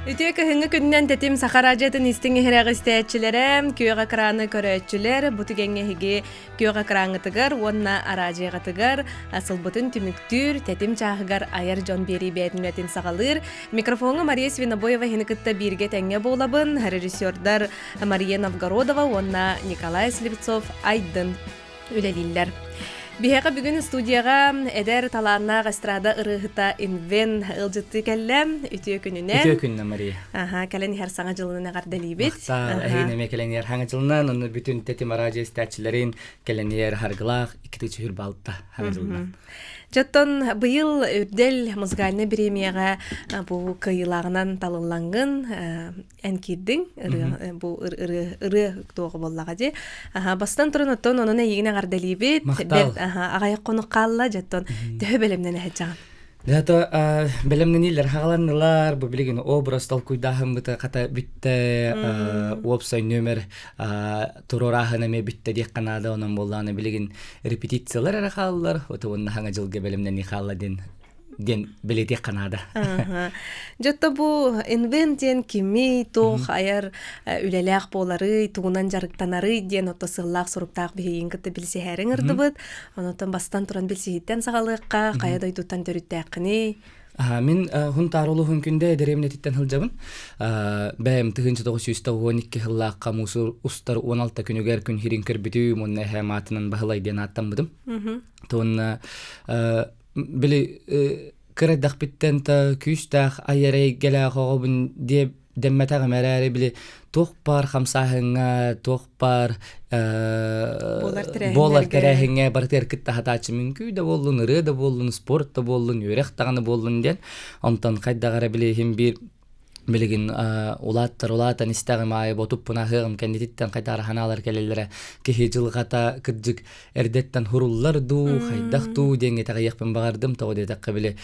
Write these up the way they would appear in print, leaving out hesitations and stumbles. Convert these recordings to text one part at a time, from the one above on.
Үтүө кыһыҥҥы күнүнэн тэтим Саха радиотын истиҥ иһирэх истээччилэрэ, күөх экраны көрөөччүлэр, бу түгэҥҥэ эһиги күөх экраҥҥытыгар уонна араадьыйаҕытыгар сылбытын түмүктүүр тэтим чааһыгар айар дьон биэрии бээтинэтин саҕалыыр. Микрофоҥҥа Мария Свинобоева иһини кытта бииргэ тэҥҥэ буолабын, режиссердар Мария Новгородова уонна Николай Слепцов Айдын үлэлииллэр. Биһиэхэ бүгүн студияҕа эдэр талааннаах эстрада ырыаһыта Инвен ыалдьыттыы кэллэ. Үтүө күнүнэн. Үтүө күннэ, Мария. Аха, кэлэн иһэр саҥа дьылынан эҕэрдэлиибит. Махтал, эһигин эмиэ кэлэн иһэр саҥа дьылынан, онно бүтүн тэтим араадьыйа истээччилэрин кэлэн иһэр харгылаах икки тыһыынча балта саҥа дьылынан. Дьоттон быйыл Үрдэл музыкальнай бириэмийэҕэ бу кыайыылааҕынан талыллаҥҥын эн киирдиҥ ырыа бу ырыа ырыа туоҕа буоллаҕа дии аха бастан туран оттон онон эйигин эҕэрдэлиибит бэрт аҕайах хонук хаалла дьоттон төһө бэлэмнэнэ сылдьаҕын Дата бэлэмнэнилэр хагаланнылар бу билигин образ толкуйдааһыммыта хата бүттэ уопсай нүөмэр туруорааһын эмиэ бүттэ диэххэ наада онон буоллаҕына билигин репетициялар эрэ хааллар ото уонна хаҥа дьылга бэлэмнэнии хаалла диэн диэн бэлиэтиэххэ наада. Дьотто бу инвент диэн кимий, туох айар үлэлээх буоларый, тугунан дьарыктанарый диэн ото сыллаах суруктаах биһигин кытта билсиһээриҥ ырдыбыт. Онотон бастан туран билсиһиттэн саҕалыахха, хайа дойдуттан төрүттээххиний? Мин Хунтаар улууһун күндэ дэриэбинэтиттэн сылдьабын. Бэйэм 1992 сыллаахха муусур устар 16 күнүгэр күн хирин көрбүтүм уонна эһээм аатынан Баһылай диэн ааттаммытым. Туонна били кыра эрдэхпиттэн та күүстээх айар эйгэлээх оҕобун диэ дэммэтэҕим эрээри били туох баар хамсааһыҥҥа туох баар буолар тэрээһиҥҥэ барытыгар кытта сатааччы үҥкүү да буоллун ырыа да буоллун спорт да буоллун үөрэх даҕаны буоллун диэн онтон хайдах эрэ били иһин биир билигин улааттар улаатан истэҕим аайы ботуппун аһыаҕым кэннититтэн хайдах ханаалар кэлэллэрэ киһи дьылҕата кырдьык эрдэттэн хуруллар дуу хайдах дуу диэҥҥэ итэҕэйиэхпин баҕардым тоҕо диэтэххэ били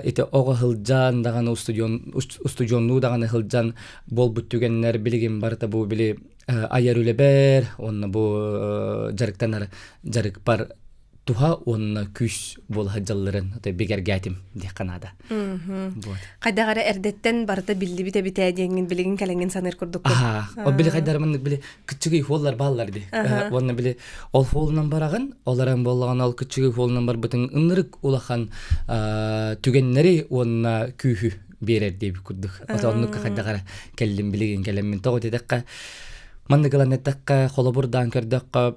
ити оҕо сылдьан даҕаны устудьуоннуу даҕаны сылдьан буолбут түгэннэр билигин барыта бу били айар үлэбэр уонна бу дьарыктанар дьарыкпар туһа уонна күүс буола сылдьалларын бигэргээтим диэххэ наада. Хайдах эрэ эрдэттэн барыта биллибит эбитээ диэҥҥин билигин кэлэҥҥин саныыр курдуккун. Аха, ол били хайдах маннык били кыччыгый хуоллар бааллар ди. Уонна били ол хуолунан бараҕын, ол эрэн буоллаҕына ол кыччыгый хуолунан барбытыҥ ынырык улахан түгэннэри уонна күүһү биэрэр диэбит курдук. Ото оннукка хайдах эрэ кэллим билигин кэлэммин тоҕо диэтэххэ маннык ылан эттэххэ холобурдаан көрдөххө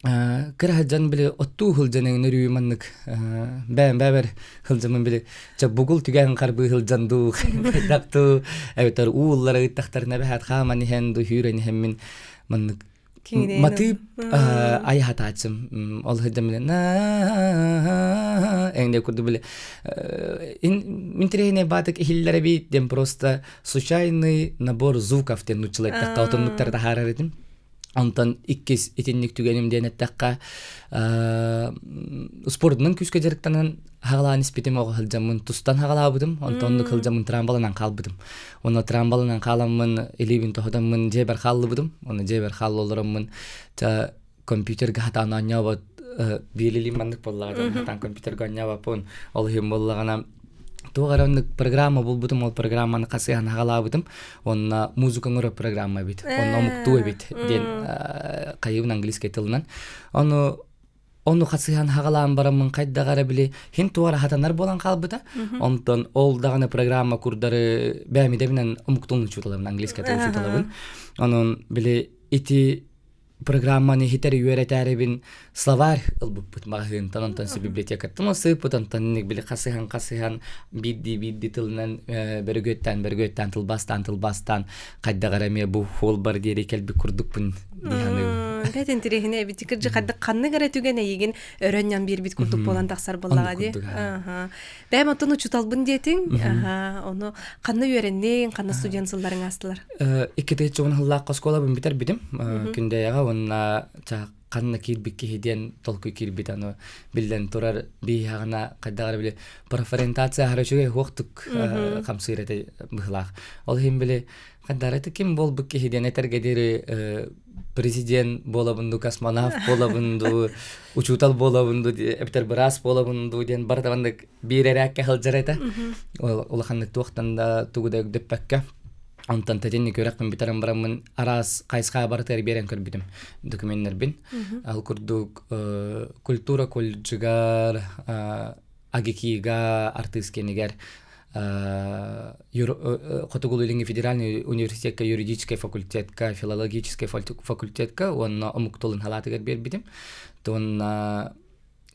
кыра сылдьан били оттуу сылдьан эҥин өрүү маннык бэйэм бэйэбэр сылдьаммын били чэ бугул түгэн харбыы сылдьан дуу хайдах дуу эбэтэр уу ыллара ыыттахтарына эбэһээт хааман иһэн дуу сүүрэн иһэммин маннык матыып айаһатааччым ол сылдьан били на эҥин курдук били интэриэһинэй баатык иһиллэр эбит диэн просто случайный набор звуков диэн нууччалыы эттэххэ отоннуктары таһаарар этим Онтон иккис итинник түгэним диэн эттэххэ, спордунан күүскэ дьарыктанан хаҕалаан испитим оҕо сылдьаммын тустан хаҕалаабытым, онтон оннук сылдьаммын трамбаланан хаалбытым. Онно трамбаланан хааламмын илиибин тоһутаммын дьиэбэр хааллыбытым. Онно дьиэбэр хаалла олороммун компьютерга хатаан оонньообот биир илиим маннык буоллаҕа хатаан компьютерга оонньообоппун. Ол иһин буоллаҕына туох эрэ оннук программа булбутум ол программаны хасыһан хаҕалаабытым онно музыка оҥорор программа эбит онно омуктуу эбит диэн хайыбын английский тылынан ону ону хасыһан хаҕалаан бараммын хайдах эрэ били хин туора хатанар буолан хаалбыта онтон ол даҕаны программа курдары бээмидэбинэн омуктуун учууталабын английский тыл учууталабын онон били ити программаны иһитэр үөрэтээрибин словарь ылбыппыт маҕаһыынтан онтон библиотекаттан сыыппыт онтон били хасыһан хасыһан биирдии биирдии тылынан бөрүгүөттээн бөрүгүөттээн тылбаастаан тылбаастаан хайдах эрэ эмиэ бу хуолбар диэри кэлбит курдукпун дии саныыбын. Бэт интэриэһинэй эбит кырдьык хайдах ханнык эрэ түгэн эйигин өрөн ньам биэрбит курдук буолан тахсар буоллаҕа дии. Бэйэм оттон учууталбын диэтиҥ. Аха, ону ханна үөрэнниҥ, ханна студент сылларыҥ аастылар? Икки тыһыынча уон сыллаахха оскуолабын бүтэрбитим. Күндэйэҕэ уонна ханна киирбит киһи диэн толкуй киирбит аны биллэн турар биһиэхэ хайдах эрэ били профориентация аһара үчүгэй уохтук хамсыыр этэ быһыылаах. Ол иһин били хайдах эрэ ким буолбут киһи диэн этэргэ диэри президент буолабын дуу, космонавт буолабын дуу, учуутал буолабын дуу, эбэтэр быраас буолабын дуу диэн барыта маннык биир эрээккэ сылдьар этэ. Улаханнык туохтан да тугу да өгдөппөккө. Онтон тэтинник үөрэхпин бүтэрэн бараммын араас хайысхаҕа барытыгар биэрэн көрбүтүм докуменнарбын. Ол курдук культура колледжыгар, АГИКИга, артыыс киэнигэр Хотугулуу-Илиҥҥи федеральный университекка юридическай факультетка, филологическай факультетка уонна омук тылын халаатыгар биэрбитим. Уонна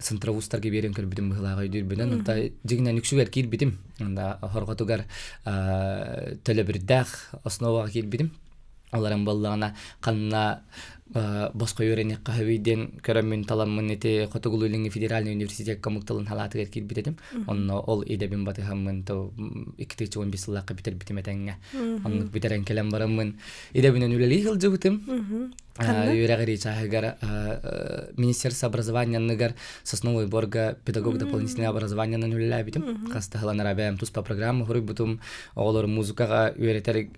центровузтарга биэрэн көрбүтүм быһыылааҕа өйдүүрбүнэн. Онто дьиҥинэн үксүгэр киирбитим. Онда хорҕотугар төлөбүрдээх основаҕа киирбитим. Олорон буоллаҕына ханна босхо үөрэниэххэ сөбүй диэн көрөммүн таламмын ити Хотугулуу-Илиҥҥи федеральный университекка омук тылын халаатыгар киирбит этим. Онно ол идэбин батыһаммын то 2015 сыллаахха бүтэрбитим этэҥҥэ. Оннук бүтэрэн кэлэн бараммын идэбинэн үлэлии сылдьыбытым. Үөрэҕирии чааһыгар Министерство образования анныгар Сосновой Борга педагог дополнительное образованиенан үлэлээбитим. Хас да сыланара бэйэм туспа программа суруйбутум. Оҕолору музыкаҕа үөрэтэр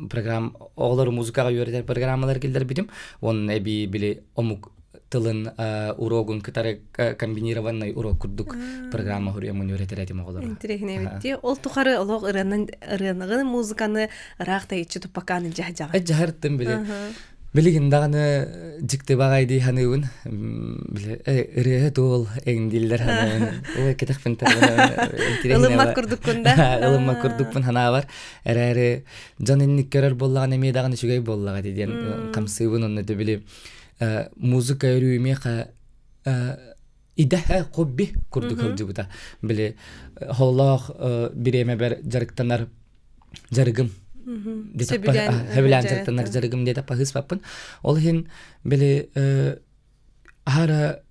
программ оҕолору музыкаҕа үөрэтэр программалар киллэрбитим. Уонна эбии били омук тылын урогун кытары комбинированный урок курдук программа хуруйаммын үөрэтэр этим оҕолору. Интириэһинэйбит Ол тухары олох ырыанан ырыаныгын музыканы ыраах тайыччы туппакааны дьаһдьаҕа. Дьаһартым били. Билигин даҕаны дьикти баҕай дии саныыбын. Били ырыаһыт уол эҥин дииллэр саныыбын. Ой, кэтэхпин Ылыммат курдуккун да. Ылыммат курдукпун санаабар. Эрээри дьон инник көрөр буоллаҕына эмиэ даҕаны үчүгэй буоллаҕа дии диэн хамсыыбын онно били музыка өрүү миэхэ идэһэ хобби курдук сылдьыбыта. Били холлоох бириэмэбэр дьарыктанар дьарыгым сөбүлээн дьарыктанар дьарыгым диэтэ паһыыспаппын. Ол иһин били аһара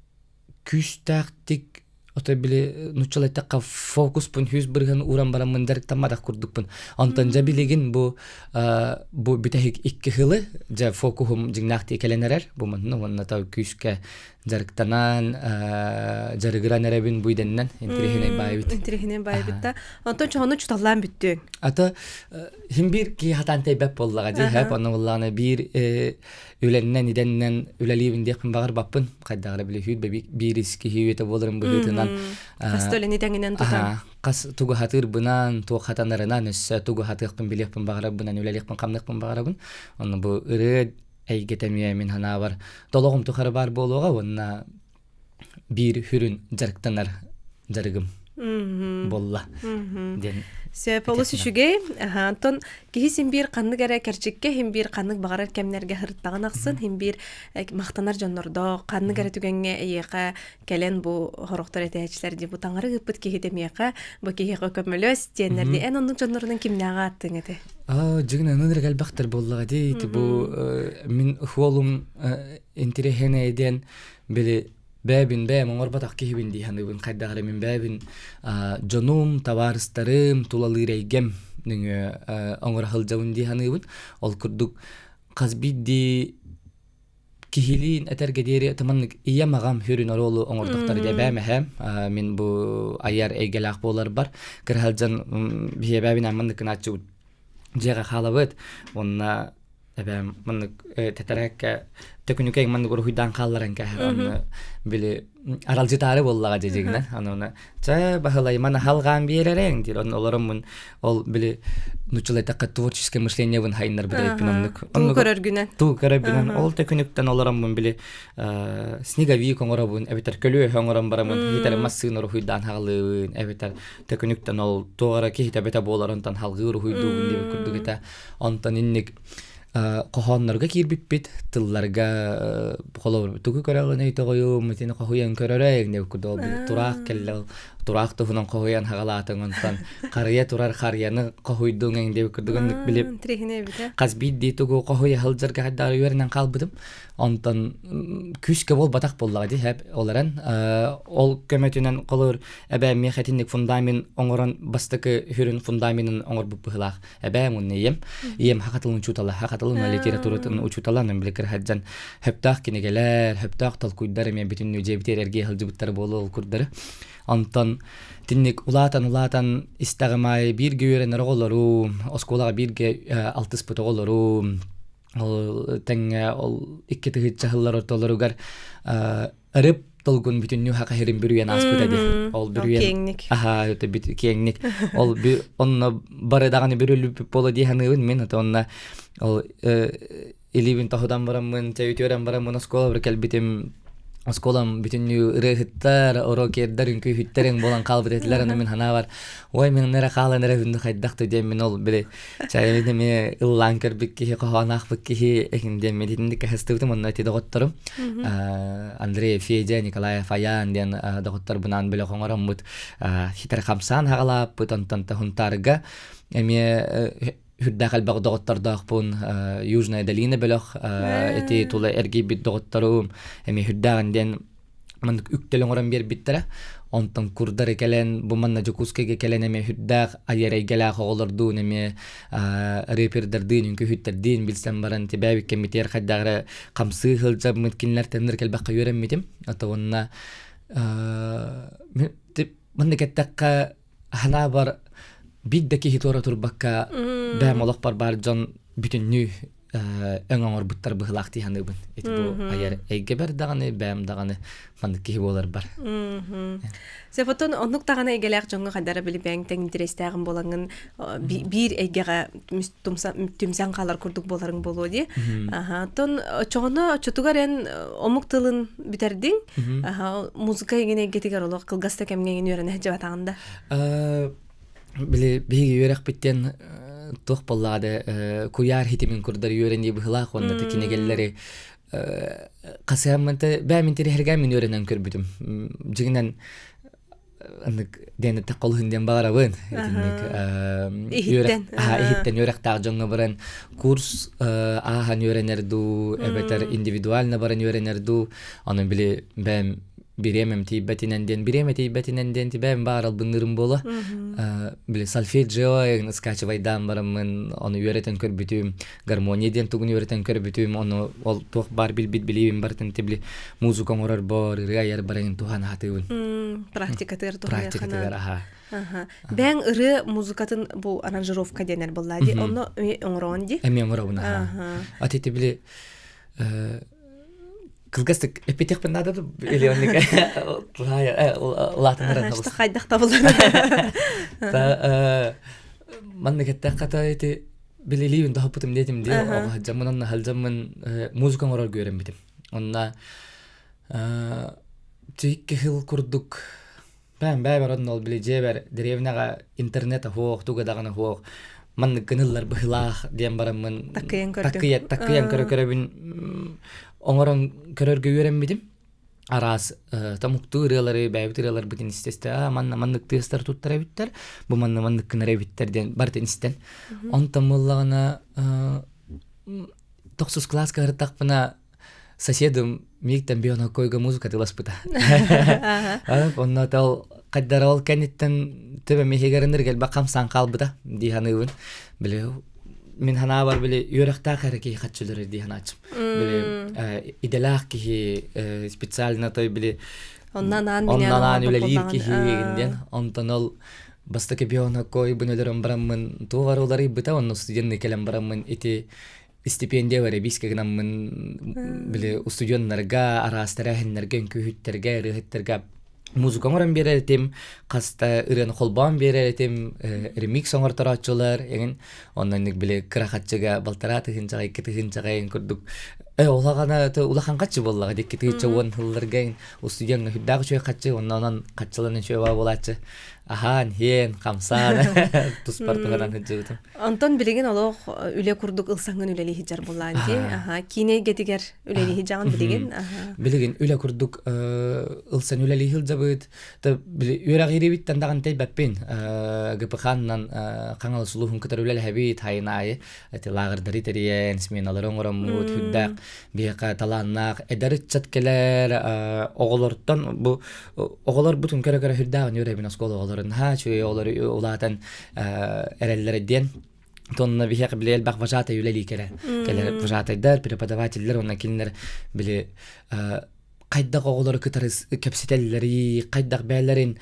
күүстээхтик Ото били нуччал эттэххэ фокуспун 100% ууран бараммын дьарыктамматах курдукпун. Онтон дьэ билигин бу бу бүтэһик икки сылы дьэ фокуһум дьиҥнээхтии кэлэн эрэр. Бу манна уонна та күүскэ дьарыктанан дьарыгыран эрэбин бу идэннэн интириэһинэй баайбыт. Интириэһинэй баайбыт да. Онтон чоһону чуталлаан бүттүөҥ. Ата хим биир киһи хатаан тэйбэт буоллаҕа дии хэп онно буоллаҕына биир үлэннэн идэннэн үлэлиибин диэхпин баҕарбаппын хайдах эрэ били сүүрбэ биир киһи үйэтэ буоларын быһыытынан хас да үлэни тэҥинэн тутан хас тугу хатыырбынан туох хатанарынан өссө тугу хатыахпын билиэхпин баҕарарбынан үлэлиэхпин хамныахпын баҕарабын онно бу ырыа эйгэтэ эмиэ мин санаабар толоҕум тухары баар буолуоҕа уонна биир сүрүн дьарыктанар дьарыгым буолла диэн Сөп, олус үчүгэй. Онтон киһи син биир ханнык эрэ кэрчиккэ, син биир ханнык баҕарар кэмнэргэ сырыттаҕын ахсын, син биир махтанар дьоннордоох, ханнык эрэ түгэҥҥэ эйиэхэ кэлэн бу хорохтор этээччилэр дии, бу таҥара ыыппыт киһи миэхэ, бу киһиэхэ көмөлөс диэннэр дии. Эн оннук дьоннорунан кимнээҕи ааттыҥ этэ? Дьигин анын эрэ элбэхтэр буоллаҕа дии. Бу мин хуолум интириэһинэй диэн били бэйэбин бэйэм оҥорботох киһибин дии саныыбын хайдах эрэ мин бэйэбин дьонум табаарыстарым тулалыыр эйгэм нөҥүө оҥоро сылдьабын дии саныыбын ол курдук хас биирдии киһилиин этэргэ диэри маннык ийэм аҕам сүрүн оруолу оҥордохтор дии эбээм эһээм мин бу айар эйгэлээх буоларбар кыра сылдьан биһи эбээбинээн маннык гынааччыбыт дьиэҕэ хаалабыт уонна эбээм маннык тэтэрээккэ төкүнүкэй маннык уруһуйдаан хаалларан кээһэр онно били аралдьытаары буоллаҕа дьидьигинэн аны чэ баһылай маны халҕаан биэрэрэҥ диир онно олороммун ол били нуччалай эттэххэ творческое мышлениебын хайыннарбыт эбиппин оннук туу көрөргүнэн туу көрөрбүнэн ол төкүнүктэн олороммун били снеговик оҥоробун эбэтэр көлүөһэ оҥорон бараммын иһитэр массыына уруһуйдаан хаалыыбын эбэтэр төкүнүктэн ол туох эрэ киһи төбөтө буолар онтон халгыы уруһуйдуубун диэбит курдук этэ онтон инник хоһооннорго киирбиппит тылларга холобур тугу көрөҕүнүй тоҕойум итини хоһуйан көрөрө диэбит курдук ол тураах кэллэ ол. Тураах туһунан хоһуйан хагалаатыҥ, онтон харыйа турар харыйаны хоһуйдуҥ эҥ диэбит курдук оннук били Трехине эбитэ. Хас биирдии тугу хоһуйа сылдьарга хайдах үөрэнэн хаалбытым. Онтон күүскэ буолбатах буоллаҕа дии хэп ол эрэн ол көмөтүнэн холуур эбээм миэхэ итинник фундамент оҥорон бастакы хүрүн фундаменын оҥорбут быһыылаах эбээм уонна ийэм ийэм саха тылын учуутала саха тылын литературатын учуутала онон били кырыһадьан хөптөөх кинигэлэр хөптөөх толкуйдар эмиэ бүтүннүү дьиэбитигэр эргийэ сылдьыбыттара буолуо ол курдары онтон тинник улаатан улаатан истэҕим аайы бииргэ үөрэнэр оҕолорум оскуолаҕа бииргэ алтыспыт оҕолорум ол тэҥҥэ ол икки тыһыынча сыллар ортолоругар ырып толгун бүтүннүү хака хирин бүрүйэн ааспыта ди ол бүрүйэн киэҥник аха киэҥник ол онно бары даҕаны бүрүлүппүт буола дии саныыбын мин ото онно ол илиибин тоһутан бараммын чэ үтүөрэн бараммын оскуолабар кэлбитим оскуолам бүтүннүү ырыаһыттар, рокердар, үҥкүүһүттэр буолан хаалбыт этилэр. Аны мин санаабар, ой, мин эрэ хаалан эрэ хүндү хайдах да диэн мин ол били чайын эмиэ ыллаан көрбүт киһи, хоһоон аахпыт киһи эһин диэн мин итинник кэһэстибитим онно ити доҕотторум Андрей Федя, Николай Фаян диэн доҕотторбунаан бөлөх оҥороммут хитер хамсаан хаҕалааппыт, онтон Хунтаарга эмиэ үрдээх элбэх доҕоттордоохпун Южная долина бөлөх ити тула эргийбит доҕотторум эмиэ үрдээҕин диэн маннык үктэл оҥорон биэрбиттэрэ онтон курдары кэлэн бу манна Дьокуускайга кэлэн эмиэ үрдээх айар эйгэлээх оҕолордуун эмиэ рэпердэрдиин үҥкүүһүттэрдиин билсэн баран тибээбит кэммитигэр хайдах эрэ хамсыы сылдьаммыт кинилэртэн кэлбэххэ үөрэммитим ото уонна маннык эттэххэ Ханаабар биир да киһи туора турбакка бэйэм олохпор баар дьон бүтүннүү өҥ оҥорбуттар быһыылаах дии саныыбын. Ити бу айар эйгэбэр даҕаны, бэйэм даҕаны маннык киһи буоларбар. Сефотон оннук даҕаны эйгэлээх дьоҥҥо хайдара били бэйэҥ тэҥ интэриэстээҕин буолаҥҥын биир эйгэҕэ түмсэн хаалар курдук буоларыҥ буолуо дии. Аха, оттон оччоҕуна оччотугар эн омук тылын бүтэрдиҥ. Аха, музыка эйгин эйгэтигэр олох кылгас да кэмҥэ эҥин үөрэнэ сылдьыбатаҕын да? Били биһиги үөрэхпиттэн туох буоллаҕа да куйаар хитимин курдар үөрэнии быһылаах уонна кинигэлэри хасыаммынта бэйэм интэриэһиргээн мин үөрэнэн көрбүтүм. Дьиҥинэн Ыннык диэн эттэххэ олуһун диэн баҕарабын. Итинник Иһиттэн. Иһиттэн үөрэхтээх дьоҥҥо баран курс ааһан үөрэнэр дуу, эбэтэр индивидуально баран үөрэнэр дуу. Онон били бэйэм бириэмэм тиийбэтинэн диэн, бириэмэ тиийбэтинэн диэн бэйэм баар албынныырым буола. Били сольфеджио скачивайдаан бараммын, ону үөрэтэн көрбүтүм, гармония диэн тугун үөрэтэн көрбүтүм, ону ол туох баар билбит билиибин барытын тибли музыка оҥорорбор, ырыа айар барайын туһан аһатыыбын. Практикатыгар Практикатыгар, аха. Бэйэҥ ырыа музыкатын бу аранжировка диэнэр буолла ди, онно оҥороон ди? Эмиэ оҥоробун, аха. Ати тибли кылгастык эппитиэхпин наада или оннук улаатыннаран Что хайдах табыллар. Маннык эттэххэ ити билилиибин тоһоппутум диэтим дии оҕо сылдьаммын онно сылдьаммын музыка оҥорорго үөрэммитим онно икки сыл курдук бэйэм бэйэбэр онно ол били дьиэбэр дэриэбинэҕэ интернет суох туга даҕаны суох маннык гыныллар быһыылаах диэн бараммын такыйан көрдүм такыйан көрө көрөбүн оҥорон көрөргө үөрэммитим араас томуктуу ырыалары бэйэбит ырыаларбытын истэ-истэ аа манна маннык тыастар туттар эбиттэр бу манна маннык гынар эбиттэр диэн барытын истэн онтон буоллаҕына тохсус кылааска ырыттахпына соседым миигтэн бионокойга музыка тыласпыта онно ол хайдара ол кэнниттэн төбөм иһигэр элбэх хамсаан хаалбыта дии саныыбын били мин санаабар били үөрэхтээх эрэ киһи хаччылар дии санааччым били идэлээх киһи специально той били онно анаан онно анаан үлэлиир киһи диэн онтон ол бастакы бионокойбун өлөрөн бараммын туох эрэ уларыйбыта онно студенный кэлэн бараммын ити стипендия бэрэбиискэ гынаммын били устудьуоннарга араас тэрээһиннэргэ үҥкүүһүттэргэ ырыаһыттарга музыка оҥорон биэрэр этим хаста ырыаны холбоон биэрэр этим ремикс оҥорторооччулар эҥин онно инник били кыра хаччыга балтараа тыһыынчаҕа икки тыһыынчаҕа эҥин курдук. Улаҕана улахан хаччы буоллаҕа дикки тыыча уон сылларга устудьуоҥҥа сүрдээх үчүгэй хаччы онно онон хаччыланан үчүгэй буолааччы аһаан иһэн хамсаан туспар туһанан сылдьыбытым. Онтон билигин олох үлэ курдук ылсаҥҥын үлэлии сылдьар буоллаан дии. Аха, киинэ эйгэтигэр үлэлии сылдьаҕын билигин. Аха. Билигин үлэ курдук ылсан үлэлии сылдьабыт. Үөрэҕиирибиттэн даҕаны тэйбэппин. ГПХ-нан Хаҥалас улууһун кытары үлэлэһэбит хайын аайы. Эти лааҕырдары тэрийэн, сменалары оҥороммут, үрдээх биһиэхэ талааннаах эдэр ыччат кэлэр, оҕолортон бу оҕолорбутун көрө-көрө үрдээҕин үөрэбин оскуола оҕолорун наһаа үчүгэй оҕолор улаатан эрэллэрэ диэн тонна биһиэхэ били элбэх вожатый үлэлии кэлэр кэлэр вожатыйдар преподавателлэр уонна кинилэр били хайдах оҕолору кытары кэпсэтэллэрий, хайдах бээлэрин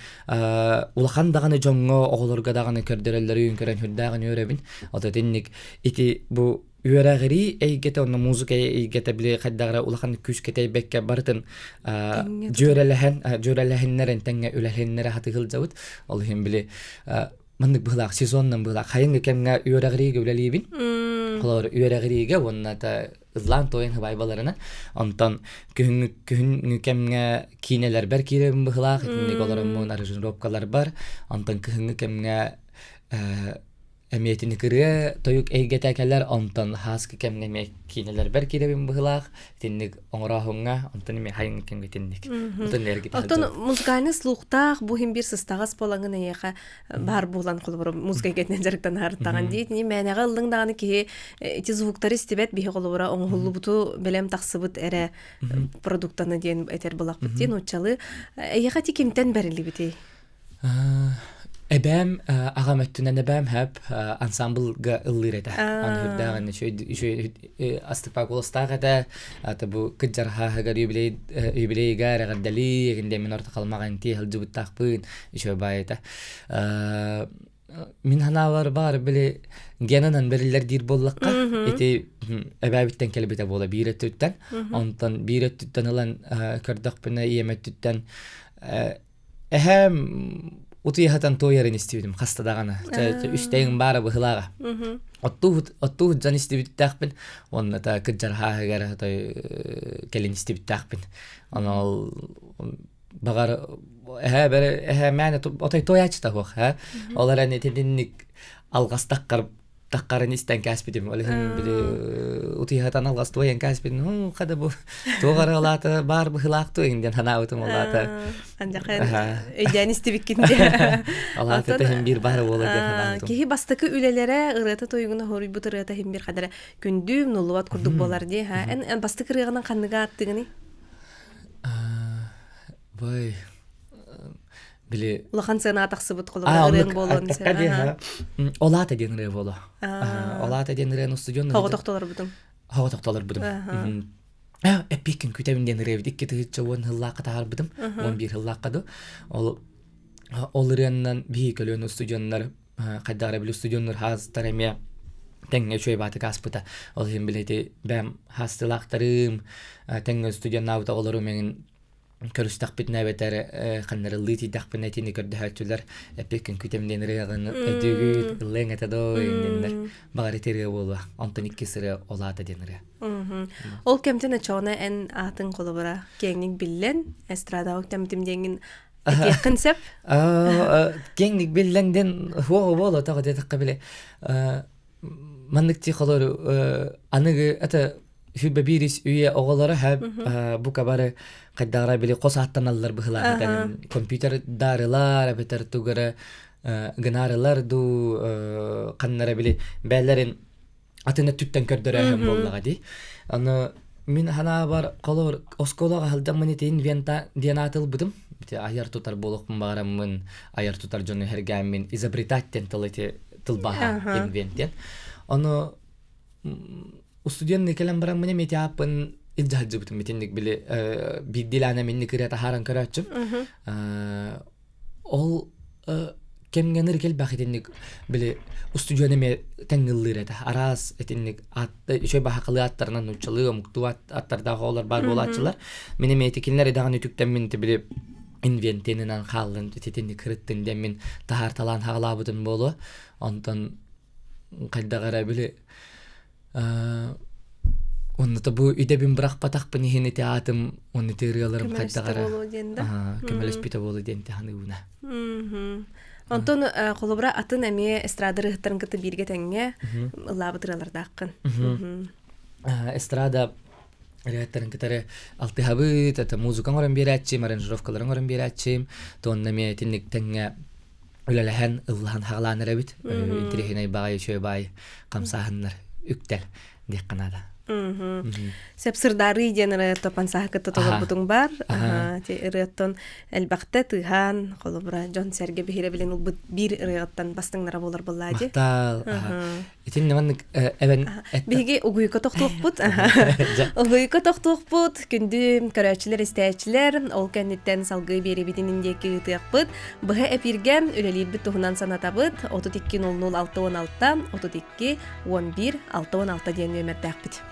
улахан даҕаны дьоҥҥо, оҕолорго даҕаны көрдөрөллөрүн көрөн сүрдээҕин үөрэбин. Ото итинник ити бу үөрэҕирии эйгэтэ онно музыка эйгэтэ били хайдах эрэ улахан күүскэ тэйбэккэ барытын дьүөрэлэһэн дьүөрэлэһиннэрэн тэҥҥэ үлэлэһиннэрэ сатыы сылдьабыт. Ол иһин били маннык быһылаах сезоннан быһылаах хайыҥҥы кэмҥэ үөрэҕириигэ үлэлиибин. Холобур үөрэҕириигэ уонна ыллаан туойан хыбайбаларынан онтон күһүҥҥү күһүҥҥү кэмҥэ киинэлэрбэр киирэбин быһылаах итинник олороммун аранжировкаларбар онтон кыһыҥҥы кэмҥэ эмиэ итинник ырыа тойук эйгэтэ кэлэр онтон хааскы кэмҥэ эмиэ киинэлэрбэр киирэбин быһылаах итинник оҥорооһуҥҥа онтон эмиэ хайыҥҥы кэмҥэ итинник онтон Оттон музыкальный слухтаах бу иһин биир сыстаҕас буолаҥын эйиэхэ баар буолан холобура музыка эйгэтинэн дьарыктанаартаҕын дии итини мээнэҕэ ыллыҥ даҕаны киһи ити звуктары истибэт биһи холобура оҥоһуллубуту бэлэм тахсыбыт эрэ продуктаны диэн этэр булахпыт диэн нууччалыы эйиэхэ ити кимтэн бэриллибитий Эбээм аҕам өттүнэн эбээм хэп ансамблга ыллыыр этэ. Аны үрдээҕин үчүгэй астыкпа куоластаах этэ. Ата бу кыдьархааһыгар юбилей юбилейга эҕэрдэлии эгин мин орто халмаҕын тиэ сылдьыбыттаахпын үчүгэй баай этэ. Мин ханаабар баар били генанан бэриллэр диир буоллахха ити эбээбиттэн кэлбитэ буола биир өттүттэн. Онтон биир өттүттэн ылан көрдөхпүнэ ийэм өттүттэн Эһээм утуйаһытан туойарын истибитим хаста даҕаны. Үстэйиҥ баара быһылааҕа. Оттуу дьон истибиттээхпин уонна та кыдьархааһыгар той кэлин истибиттээхпин. Онол баҕар эһээ бэрэ эһээ мээнэ отой туойааччыта суох ээ. Ол эрэн итинник алҕастаххар таххарын истэн кээспитим. Ол иһин били утуйаһытан алҕас туойан кээспитим. Хм, хада бу туох арыалаата баар быһылаах туойын диэн санаабытым ол аата. Анжахан өйдөөн истибиккин диэн. Ол аата тэһин биир баар буола диэн санаабытым. Киһи бастакы үлэлэрэ ырыата тойугуна хоруйбут ырыата иһин бир хадара күндү нуллубат курдук буолар дии. Эн бастакы ырыаҕынан ханныга аттыгыный? Бай били улахан сыанаҕа тахсыбыт холобура ырыаҥ буолуон Олаата диэн ырыа буолуо. Олаата диэн ырыаны устудьуон Хоҕо тохтолорбутум. Хоҕо тохтолорбутум. Эппиэккин күтэбин диэн ырыабыт 2010 сыллаахха таһаарбытым. 11 сыллаахха ду. Ол ол ырыаннан биһи көлүөн устудьуоннар хайдах эрэ били устудьуоннар хаастар эмиэ тэҥҥэ үчүгэй баатык ааспыта. Ол иһин били ити бэйэм хаастылаахтарым тэҥҥэ устудьуоннаабыт оҕолорум эҥин көрүстэхпитинэ эбэтэр ханнарыллыы тиийдэхпинэ итини көрдөһөөччүлэр эппиэккин күтэм диэн ырыаҕын өйдүүгүт ыллыаҥ этэ доо диэннэр баҕар ити ырыа буолуо онтон иккис ырыа ол аата диэн ырыа Ол кэмтэн очоҕуна эн аатыҥ холобура киэҥник биллэн эстрадаҕа үктэммитим диэҥҥин этиэххин сөп киэҥник биллэн диэн хуоҕа буолуо тоҕо диэтэххэ били маннык тихолор аныгы это сүүрбэ биирис үйэ оҕолоро һэ бука бары хайдаҕара били хос ааттаналлар быһылаах этэн компьютер даарылар эбэтэр тугара гынаарылар дуу ханнара били бээлэрин атын өттүттэн көрдөрөөһүн буоллаҕа дии аны мин ханаабар холобур оскуолаҕа сылдьаммын итин вента диэн ааты ылбытым ити айар тутар буолуохпун баҕараммын айар тутар дьону сэргээммин изобретать диэн тыл ити тылбааһа инвент диэн ону устудьуоннуу кэлэн бараммын эмиэ ааппын илдьэ сылдьыбытым итинник били биирдиилээн эминник ырыа таһааран көрөөччүм ол кэмҥэ элбэх итинник били устудьуон эмиэ тэҥҥиллиир этэ араас итинник үчүгэй баһакалыы аттарынан нууччалыы омуктуу аттардаах оҕолор баар буолааччылар мин эмиэ ити кинилэр идэҕин үтүктэммин ити били инвентинынан хааллын итинник кырыттын диэммин таһаарталаан хаалаабытым буолуо онтон хайдах эрэ били. Онно бу идэбин бырахпатахпын иһин ити аатым уонна ити ырыаларым Көмөлөстө хайдах буолуо диэн да. Көмөлөспүтэ буолуо диэн таһаныыбына. Онтон холобура атын эмиэ эстрада ырыаһыттарын кытта бииргэ тэҥҥэ ыллаабыт ырыалардааххын. Эстрада ырыаһыттарын кытары алтыһабыт, это музыка оҥорон биэрээччим, аранжировкаларын оҥорон биэрээччим, туонна эмиэ итинник тэҥҥэ үлэлэһэн, ыллаһан хаҕалаан эрэбит. Интириэһинэй баҕайы үчүгэй баай хамсааһыннар үктэл диэххэ наада. Сөп сырдаарыы диэн ырыа пансааһы кытта толорбутуҥ бар. Ти ырыаттан элбэхтэ тыыһаан, холобура дьон-сэргэ биһирэбилин ылбыт биир ырыаҕыттан бастыҥнара буолар буоллаа дии. Махтал. Итиннэ маннык эбэн Биһиги угуйка тохтуохпут. Угуйка тохтуохпут. Күндү көрөөччүлэр, истээччилэр, ол кэнниттэн салгыы биэрэбитин диэки ыытыахпыт. Быһа эпииргэ үлэлиирбит туһунан санатабыт. 32 00 616 32 11 616 диэн нүөмэрдээхпит.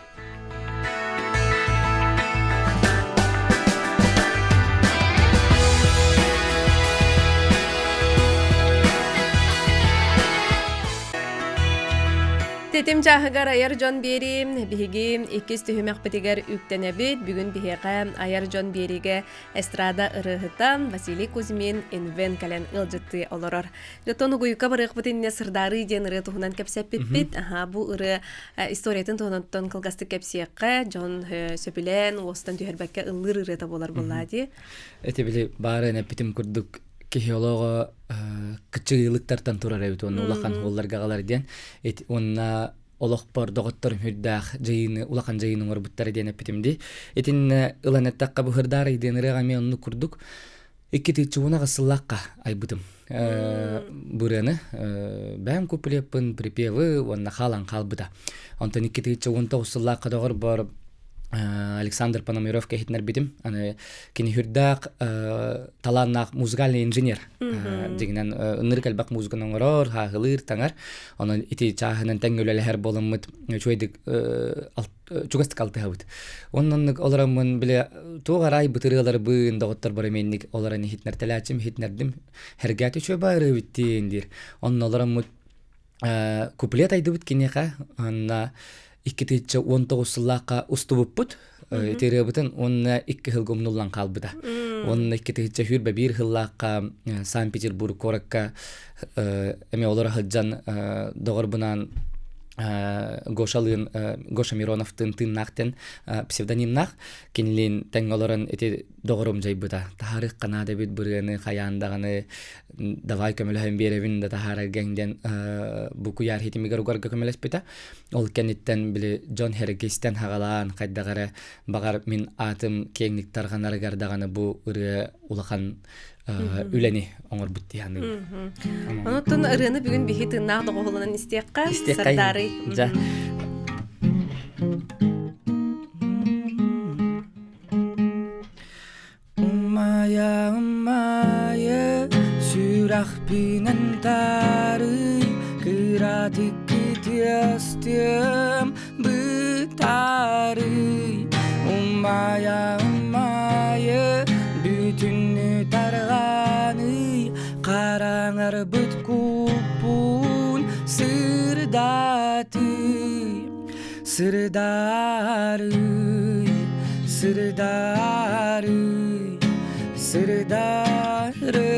Тэтим чааһыгар айар дьон биэри биһиги иккис түһүмэхпитигэр үктэнэбит. Бүгүн биһиэхэ айар дьон биэригэ эстрада ырыаһыта Василий Кузьмин инвен кэлэн ыалдьыттыы олорор. Дьоттон угуйукка барыахпыт иннинэ сырдаарыы диэн ырыа туһунан кэпсэппиппит. Аха, бу ырыа историятын туһунан кылгастык кэпсиэххэ, дьон сөбүлээн, уостан түһэрбэккэ ыллыыр ырыата буолар буоллаа дии. Эти били баарын эппитим курдук киһи олоҕо кыччыгыйлыктартан турар эбит уонна улахан хуолларга аҕалар диэн. Уонна олохпор доҕотторум үрдээх дьайыыны улахан дьайыыны оҥорбуттара диэн эппитим дии. Итиннэ ылан эттэххэ бу Һырдаарый диэн ырыаҕа эмиэ оннук курдук икки тыыччы сыллаахха айбытым. Бу ырыаны бэйэм куплеппын, припевы уонна хаалан хаалбыта. Онтон 2019 сыллаахха доҕорбор Александр Пономарев кэһитинэрбитим. Аны кини хүрдээх талааннаах музыкальный инженер. Дьиҥинэн ынырык элбэх музыканы оҥорор, хааһылыыр, таҥар. Онон ити чааһынан тэҥҥэ үлэлэһэр буоламмыт үчүгэйдик чугастык алтыһабыт. Онноннук олороммун бile туох арай бытырыаларбын доҕотторбор эмиэнник олорон иһитинэртэлээччим иһитинэрдим хэргээти үчүгэй баарыбыттин диир. Онно олороммут куплет айдыбыт киниэхэ онно 2019 сыллаахха устубуппут ити ырыабытын уонна икки сылга умнуллан хаалбыта. Уонна 2021 сыллаахха Санкт-Петербург куоракка эмиэ олоро сылдьан доҕорбунаан Гошалыын Гоша Мироновтыын тыыннаах диэн псевдонимнаах кинилиин тэҥҥэ олорон ити доҕорум дьайбыта. Таһаарыахха наада эбит бырыаны хайаан даҕаны давай көмөлөһөн биэрэбин да таһаараргаҥ диэн бу куйаар хитимигэр угарга көмөлөспүтэ. Ол кэнниттэн били дьон эргистэн хаҕалаан хайдах эрэ баҕар мин аатым киэҥник тарҕанарыгар даҕаны бу ырыа улахан үлэни оҥорбут дии саныыбын. Онуттан ырыаны бүгүн биһи тыыннаах доҕуһуланан истиэххэ. Сардарый. Дьэ. Умайа, умайа, сүрэхпинэн таарый, кыратык кытыастыам бытаарый. Умайа, умайа, бүтүннүү тарҕаный, хараҥарбыт куппун сырдатый. Сырдарый, сырдарый, сырдарый.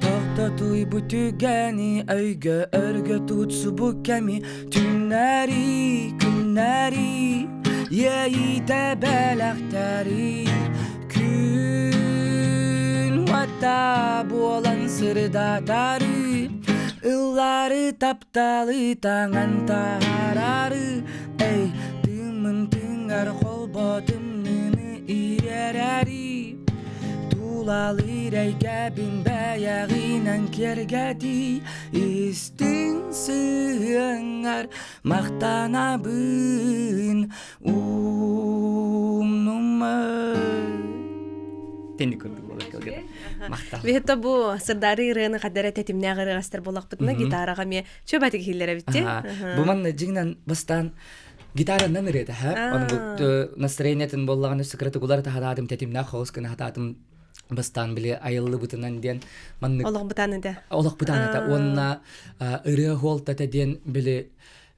Тохтотуй бу түгэни өйгө өргө тутсубу кэми түннэри күннэри иэйиитэ бэлэхтэри Күн уота буолан сырдатары, ыллары тапталы таҥан таһаарары, эй, тыыммын тыҥар холботумныны ириэрэри, тулалыыр эйгэбин бэйэҕинэн киэргэтии, истиҥ сыһыаҥҥар махтанабын Умнума. Тени курдук буолар кылгын. Махтал. Биһитто бу сырдары ырыаны хадара тэтимнээх ырыастар буоллахпытына гитараҕа эмиэ чөбатык иһиллэр эбитти. Бу манна дьиҥнэн бастаан гитаранан ырыата ха. Оны бу настроениетын боллаганы сыкыраты кулар тахадаатым тэтимнээх хоҕус гына хатаатым. Бастаан били айыллыбытынан диэн маннык Олох бытаан этэ. Олох бытаан этэ. Уонна ырыа хуолтата диэн били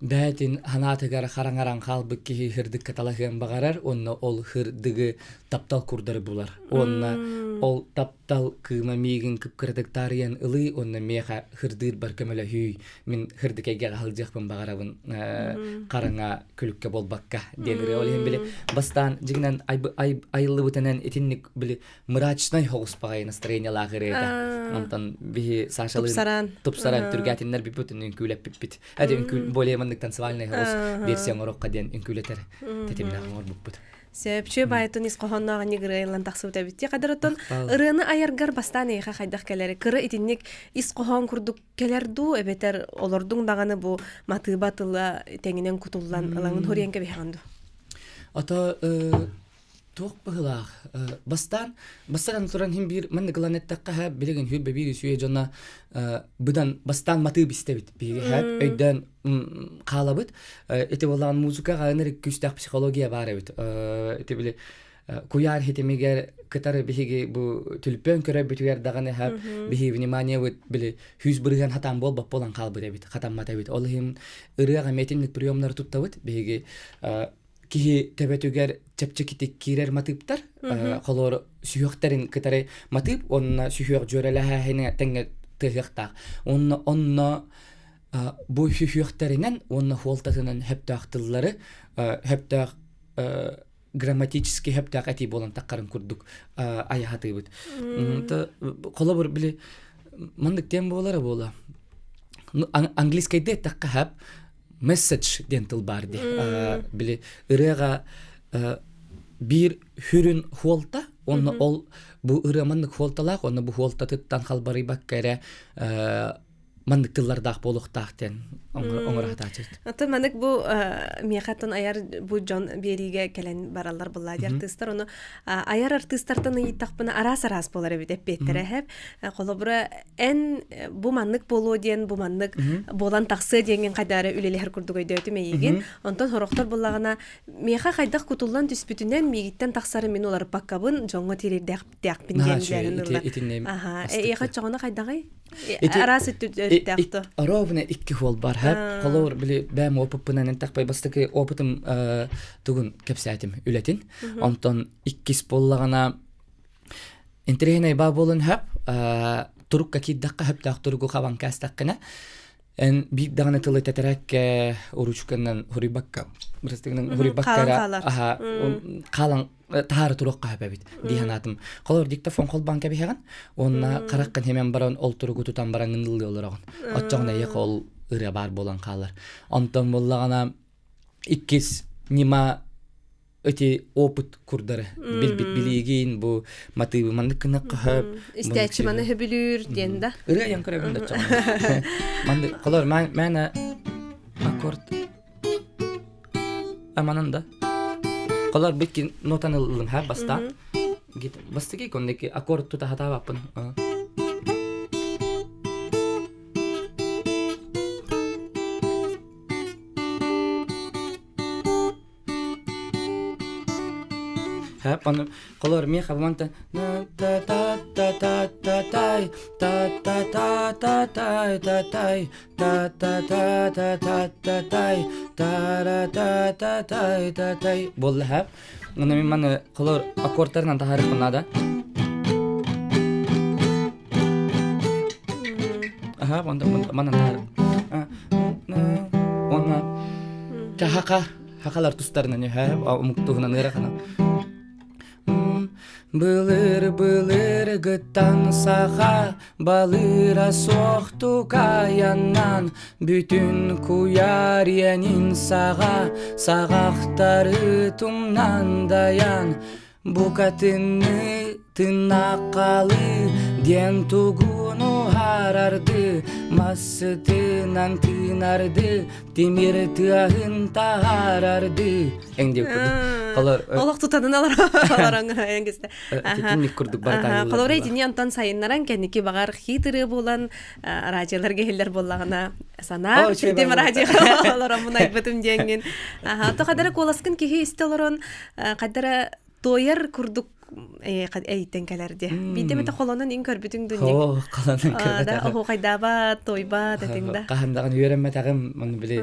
бээтин ханаатыгар хараҥаран хаалбыт киһи хырдыкка талаһыан баҕарар уонна ол хырдыгы таптал курдары булар. Уонна ол таптал кыыма миигин кып-кыратык таарыйан ылыы уонна миэхэ хырдыырбар көмөлөһүү мин хырдык эйгэҕэ сылдьыахпын баҕарабын хараҥа күлүккэ буолбакка диэн ырыа. Ол иһин били бастаан дьиҥинэн айыллыбытынан итинник били мрачнай соҕус баҕайы настроениелаах ырыата. Онтон биһи Сашалыын Тупсаран. тупсаран түргээтиннэр бүппүт үҥкүүлэппиппит. Эти үҥкүү более маннык танцевальный соҕус версия оҥорохха диэн үҥкүүлэтэр тэтимнээх оҥорбуппут. Сөпчү баайтын ис хоһоонноох ини ырыайыллан тахсыбыт эбит. Хадыр оттон ырыаны айаргар бастаан эйиэхэ хайдах кэлэри? Кыра итинник ис хоһоон курдук кэлэр дуу эбэтэр олордуҥ даҕаны бу матыыба тыла тэҥинэн кутуллан ылаҥын хоруйан кэбиһэҕин дуу? Ото туох быһыылаах бастаан бастаан туран иһин биир маннык ылан эттэххэ билигин хүрбэ биир үсүө дьоно быдан бастаан матыып истэбит биһиги өйдөөн хаалабыт ити буоллаҕын музыкаҕа ынырык күүстээх психология баар эбит ити били куйаар хитимигэр кытары биһиги бу түлпөөн көрөрбүтүгэр даҕаны хэп биһиги вниманиебыт били 100% хатаан буолбат буолан хаалбыт эбит хатаммат эбит ол иһин ырыаҕа эмиэтинник приемнары туттабыт биһиги киһи төбөтүгэр чэпчэкитик киирэр матыыптар холоор сүһүөхтэрин кытары матыып уонна сүһүөх дьүөрэлэһээһини тэҥҥэ тыаһыахтаах уонна онно бу сүһүөхтэринэн уонна хуолтатынан хөптөөх тыллары хөптөөх грамматически хөптөөх этии буолан таххарын курдук айаһатыыбыт. Холобур били маннык тем буолара буола. Английскайда эттэххэ хэп message диэн тыл баар дии. Били ырыаҕа биир хүрүн хуолта, онно ол бу ырыа маннык хуолталаах, онно бу хуолтатыттан халбарыйбакка эрэ маннык тыллардаах буолуохтаах диэн оҥоро сатааччыбыт. Оттон маннык бу миэхэ айар бу дьон биэриигэ кэлэн бараллар буллаа дии артыыстар ону айар артыыстартан ыйыттахпына араас-араас буолар эбит эппиэттэрэ эһэп холобура эн бу маннык буолуо диэн бу маннык буолан тахсыа диэҥҥин хайдары үлэлэһэр курдук өйдөөтүм эйигин онтон сорохтор буллаҕына миэхэ хайдах кутуллан түспүтүнэн миигиттэн тахсары мин уларыппаккабын дьоҥҥо тириэрдээхпин диэн дьээһин Аха, эйиэхэ оччоҕуна хайдаҕый? Араас өттүттээхтө. Ровно икки хуол бар. Хэп холобур били бэм опыппынан энтэхпай бастакы опытым тугун кэпсээтим үлэтин. Онтон иккис буоллаҕына интэриэһинэй баа буолан хэп турукка киирдэххэ хөптөөх туругу хабан кээстэххинэ эн биир даҕаны тылы тэтэрээккэ уручканан хуруйбакка бырастыгынан хуруйбакка эрэ аха хаалан таһаара туруохха сөп эбит дии санаатым. Холобур диктофон холбоон кэбиһэҕин уонна хараххын химэн баран ол туругу тутан бараҥҥын ыллыы олороҕун. Оччоҕуна эйиэхэ ол ырыа баар буолан хаалар. Онтон буоллаҕына иккис ньыма эти опыт курдары билбит билиигин бу матыыбы маннык гынахха хөп истээччи маны хөбүлүүр диэн да ырыа айан көрөбүн да маннык холор мээнэ аккорд Аманан да. Колор бикки нотаны ыллым ха бастаан. Бастыки коннеки аккорд тута хатаабаппын. Ха, ону Холор миэхэ буманта та та та та та тай та та та та тай та тай та та та та та та тай та ра та та тай та тай буолла һэ. Онно мин маны холор аккордтарынан таһаарыахпын наада. Аха, онда манан таһаар. Онна хаха хахалар тустарынан үһэ омук туһунан ыарахана. Былыр-былыргыттан саха балыыра суохтук айаннан бүтүн куйаар иэнин саҕа саҕахтары тумнан дайан букатынныы тыыннаах хаалыы диэн тугун уһаарарды массытынан тыынарды тимир тыаһын таһаарарды эҥ диэбит курдук. Холор Олох тутанын аларан эҥгисте. Итинник курдук барытаайыллар. Холор итини онтон сайыннаран кэнники баҕар хитры буолан радиоларга иһиллэр буоллаҕына санаа тим радио олороммун айбытым диэҥҥин. Аха, то хадара куоласкын киһи истэ олорон хадара туойар курдук. эйиттен кэлэр дии. Биирдэ эмэтэ холонон ин көрбүтүҥ дуу ник? Оо, холонон Да, көрбөтөҕүм. оһуохайдаабат, туойбат этиҥ да. Хаһан даҕаны үөрэммэтэҕим. Ону били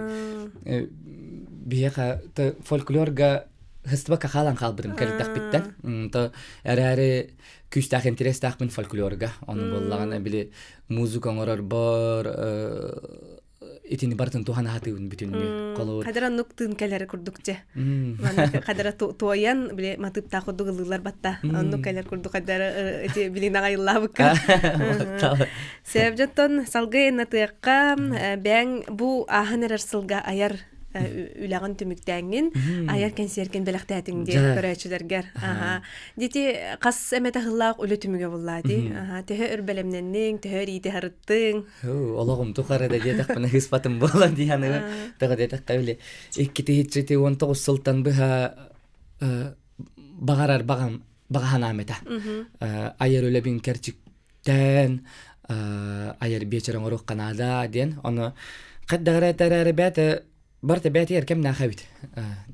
биһиэхэ фольклорга хыстыбакка хаалан хаалбытым кэлтэхпиттэн. То эрээри күүстээх интэриэстээхпин фольклорга. Ону буоллаҕына били музыка оҥорорбор итини барытын туһана сатыыбын бүтүннүү холобур Хадара нук тыын кэлэр курдук дьэ. Маннык хадара туойан били матыыптаах курдук ыллыылар батта. Оннук кэлэр курдук хадара ити билин аҕайыллаабыкка. Сөп дьоттон салгыы ынатыахха бэйэҥ бу ааһан эрэр сылга айар үлэҕин түмүктээҥҥин айар кэнсиэркин бэлэхтээтиҥ диэн көрөөччүлэргэр. Аха. Дити хас эмэтэ сыллаах үлэ түмүгэ буллаа ди. Аха. Төһө өр бэлэмнэнниҥ, төһө өр иити харыттыҥ? Олоҕум тухары да диэтэхпинэ ыспатым буолан дии саныыбын. Тоҕо диэтэххэ били 2019 сылтан быһа баҕарар баҕам баҕа санаам этэ. Айар үлэбин кэрчиктээн айар биэчэр оҥоруохха наада диэн. Ону хайдах эрэ этэр бэйэтэ барыта бэйэтигэр кэмнээх эбит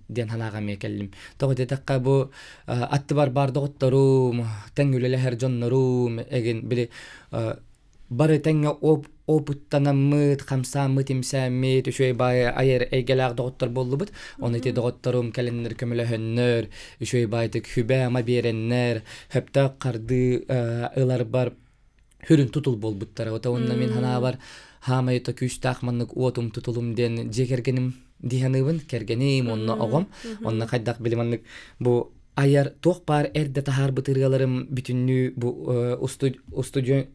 диэн санааҕа эмиэ кэллим. Тоҕо диэтэххэ бу аттыбар баар доҕотторум, тэҥ үлэлэһэр дьоннорум эгин били бары тэҥҥэ опыттанаммыт, хамсааммыт, имсээммит, үчүгэй баайы айар эйгэлээх доҕоттор буоллубут. Ону ити доҕотторум кэлэннэр көмөлөһөннөр, үчүгэй баайдык сүбэ-ама биэрэннэр, сөптөөх хардыы ыларбар хүрүн тутул буолбуттара. Ото уонна мин санаабар хаамай то күүстээх маннык уотум тутулум диэн дьиэ кэргэним дии саныыбын. Кэргэним уонна оҕом. Онно хайдах били маннык бу айар туох баар эрдэ таһаарбыт ырыаларым бүтүннүү бу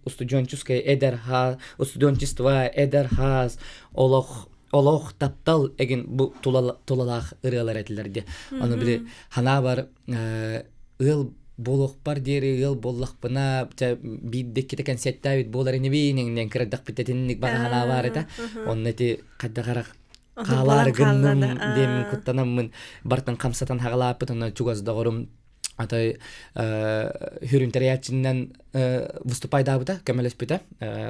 устудьуонческай эдэр хаас устудьуончество эдэр хаас олох олох таптал эгин бу тулалаах ырыалар этилэр диэ ону били ханаабар ыал буолуохпар диэри ыал буоллахпына биирдэ иккитэ кэнсиэттээбит буолар инибиин иҥнэн кырардахпыт этинник баҕа санаа баар этэ онно ити хайдах эрэ хаалаары гынным диэммин куттанаммын бартын хамсатан хаҕалааппыт онно чугас доҕорум атай хүрүн тэрийээччинэн выступайдаабыта көмөлөспүтэ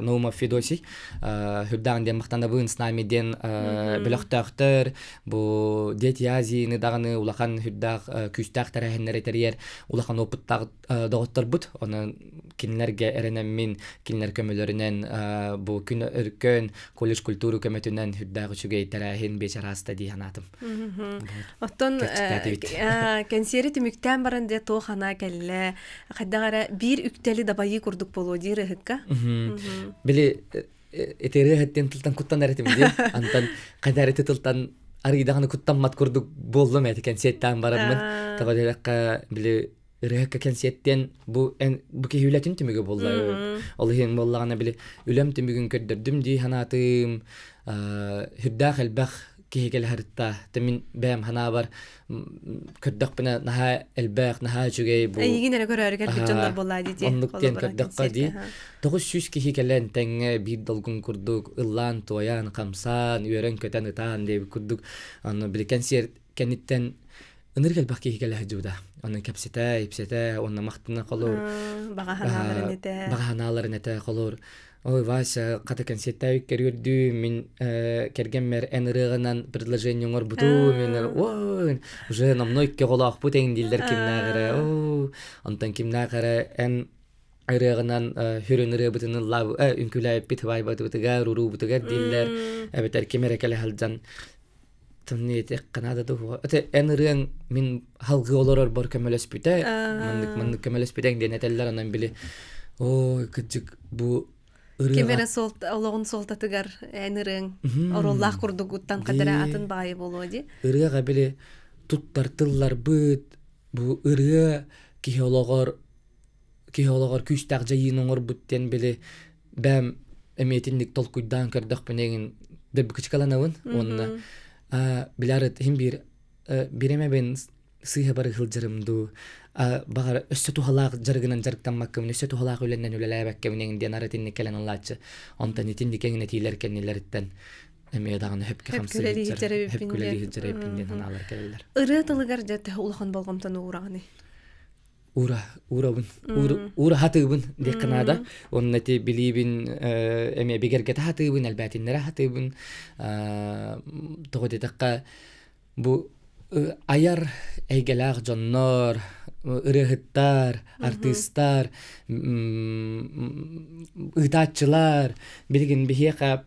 Наумов Федосий хүрдэҕин диэн махтанабын с нами диэн бөлөхтөөхтөр бу Дети Азияны даҕаны улахан хүрдээх күүстээх тэрээһиннэри тэрийэр улахан опыттаах доҕотторбут. Онон кинилэргэ эрэнэммин, кинилэр көмөлөрүнэн бу күн өркөн колледж культуры көмөтүнэн үрдээх үчүгэй тэрээһин биэчэр ааста дии санаатым. Оттон кэнсиэри түмүктээн баран дьэ туох анаа кэллэ? Хайдах эрэ биир үктэли дабайыы курдук буолуо диир ыһыкка. Били ити ырыаһыттан тылтан куттан эрэтим дии. Антан хайдах эрэ тылтан арыйдаҕына куттаммат курдук буоллум эти кэнсиэттээн бараммын. Тоҕо диэтэххэ били ырыаһыкка кэнсиэттиэн бу эн бу киһи үлэтин түмүгэ буолла. Ол иһин буоллаҕына били үлэм түмүгүн көрдөрдүм дии санаатым. Үрдээх элбэх киһи кэлэ сырытта. Мин бэйэм санаабар көрдөхпүнэ наһаа элбэх, наһаа үчүгэй бу. Эйигин эрэ көрөөрү кэлбит дьоннор буоллаа дии. Оннук диэн көрдөххө дии. 900 киһи кэлэн тэҥҥэ биир долгун курдук ыллаан, туойан, хамсаан, үөрэн-көтөн, ытаан диэбит курдук. Аны били кэнсиэр кэнниттэн ынырык элбэх киһи кэлэ сылдьыбыта. Онон кэпсэтэ, ипсэтэ, уонна махтана холуур. Баҕа санааларын этэ. Баҕа санааларын этэ холуур. Ой, Вася, хата кэнсиэттээбит көрүөрдүү, мин кэргэммэр эн ырыаҕынан предложение оҥорбутум, мен ой, уже номно икки оҕолоохпут эҥин дииллэр кимнээх эрэ, оо, онтон кимнээх эрэ эн ырыаҕынан хүрүн ырыабытын ыллааб үҥкүүлээбиппит һыбаайбатыбытыгар, уруубутугар дииллэр, эбэтэр ким эрэ кэлэ сылдьан тымныйытыахха наада дуо? Ити эн ырыаҥ мин халгыы олорорбор көмөлөспүтэ, маннык маннык көмөлөспүтэҥ диэн этэллэр, онон били ой, кырдьык бу ырыаҕа Ким эрэ олоҕун суолтатыгар эн ырыаҥ оруоллаах курдук уттан хатара атын баайы буолуо дии. Ырыаҕа били туттар тылларбыт, бу ырыа киһи олоҕор киһи олоҕор күүстээх дьайыыны оҥорбут диэн били бэйэм эмиэ итинник толкуйдаан көрдөхпүнэ эҥин дөрбүкүчкаланабын уонна билэр иһин биир биирэмэбин сыыһа бары сылдьарым дуу баҕар өссө туһалаах дьарыгынан дьарыктаммаккабын өссө туһалаах үлэннэн үлэлээбэккэбин эҥин диэн ары итинник кэлэн ылааччы онтон итинник эҥин этиилэр кэннилэриттэн эмиэ даҕаны хөпкө хамсыы сылдьар сылдьар эбиппин диэн санаалар кэлэллэр ырыа тылыгар дьэ төһө улахан болҕомтону уураҕыный Уура, уурабын, уура хатыыбын диэххэ наада. Уонна ити билиибин эмиэ бигэргэтэ хатыыбын, элбээтиннэрэ хатыыбын. Тоҕо диэтэххэ, бу айар эйгэлээх дьоннор, ырыаһыттар, артыыстар, ыытааччылар билигин биһиэхэ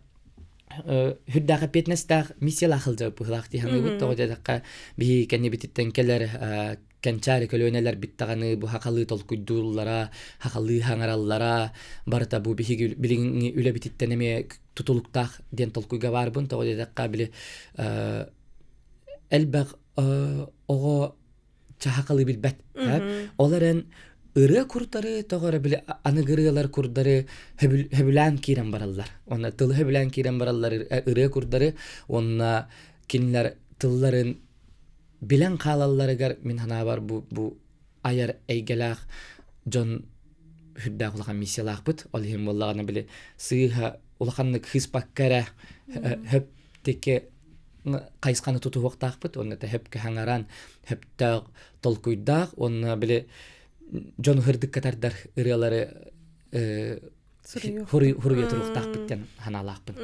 үрдээх эппиэтинэстээх миссиялаах сылдьабыт быһыылаах дии саныыбыт. Тоҕо диэтэххэ, биһиги кэннибититтэн кэлэр кэнчээри көлүөнэлэрбит даҕаны бу хахалыы толкуйдууллара, хахалыы хаҥараллара барыта бу биһиги билиҥҥи үлэбититтэн эмиэ тутулуктаах диэн толкуйга баарбын. Тоҕо диэтэххэ, били элбэх оҕо чахакалы билбэт. Ол эрэн ырыа курдары тоҕо эрэ били аныгы ырыалар курдары хөбүлээн киирэн бараллар. Уонна тылы хөбүлээн киирэн бараллар ырыа курдары уонна кинилэр тылларын билэн хаалалларыгар мин санаабар бу бу айар эйгэлээх дьон үрдээх улахан миссиялаахпыт. Ол иһин буоллаҕына били сыыһа улаханнык хыыспакка эрэ хөп тики хайысханы тутуһуохтаахпыт уонна хөпкө хаҥаран хөптөөх толкуйдаах уонна били дьону һырдыкка тардар ырыалары хуруйа туруохтаахпыт диэн санаалаахпын.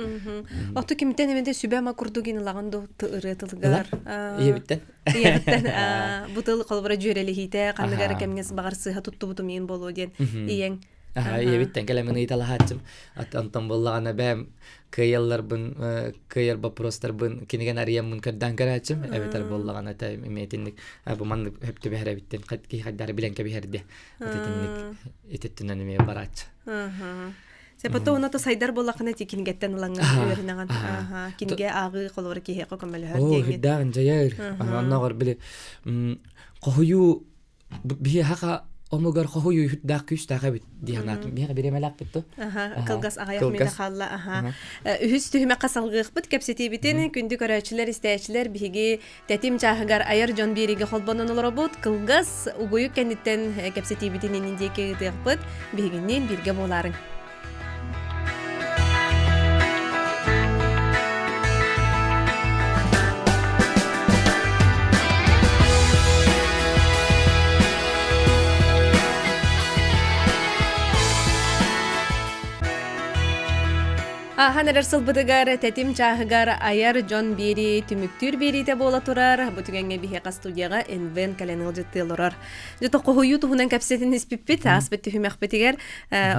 Оту кимтэн эмэтэ сүбэ-ама курдук ылаҕын ду ырыа тылыгар? Ийэбиттэн. Ийэбиттэн бу тыл холобура дьүөрэлэһиитэ ханнык эрэ кэмҥэ баҕар сыыһа туттубутум иин буолуо диэн ийэҥ. Ийэбиттэн кэлэмин ыйыталаһааччым. Онтон буоллаҕына бэйэм кыайалларбын кыайар боппуруостарбын кинигэн арыйаммын көрдөөн көрөөччүм эбэтэр буоллаҕына этэ эмиэ итинник бу маннык хөп түбэһэр эбиттин киһи хайдары билэн кэбиһэрди итинник ититтинэн эмиэ барааччы. Сепото уната сайдар буоллахына ти кинигэттэн ылаҥҥын үөрэнэҕин. Кинигэ ааҕыы холобура киһиэхэ көмөлөһөр диэҥҥин. Оо, үрдээҕин дьайар. Оннооҕор били хоһуйуу биһиэхэ омугар хоһуйуу үрдээх күүстээх эбит дии санаатым. Биһиэхэ бириэмэлээхпит дуо? Кылгас аҕыйах мүнүүтэ хаалла. Аха. Үһүс түһүмэххэ салгыахпыт кэпсэтиибитин күндү көрөөччүлэр, истээччилэр биһиги тэтим чааһыгар айар дьон биэриигэ холбонон олоробут. Кылгас угуйук кэнниттэн кэпсэтиибитин иннин диэки ыытыахпыт. Биһигинниин бииргэ буолаарыҥ. Ааһан эрэр сылбытыгар тэтим чааһыгар айар дьон биэрии түмүктүүр биэриитэ буола турар. Бу түгэҥҥэ биһиэхэ студияҕа Инвен кэлэн ыалдьыттыы олорор. Дьэ хоһуйуу туһунан кэпсэтин испиппит, ааспыт түһүмэхпитигэр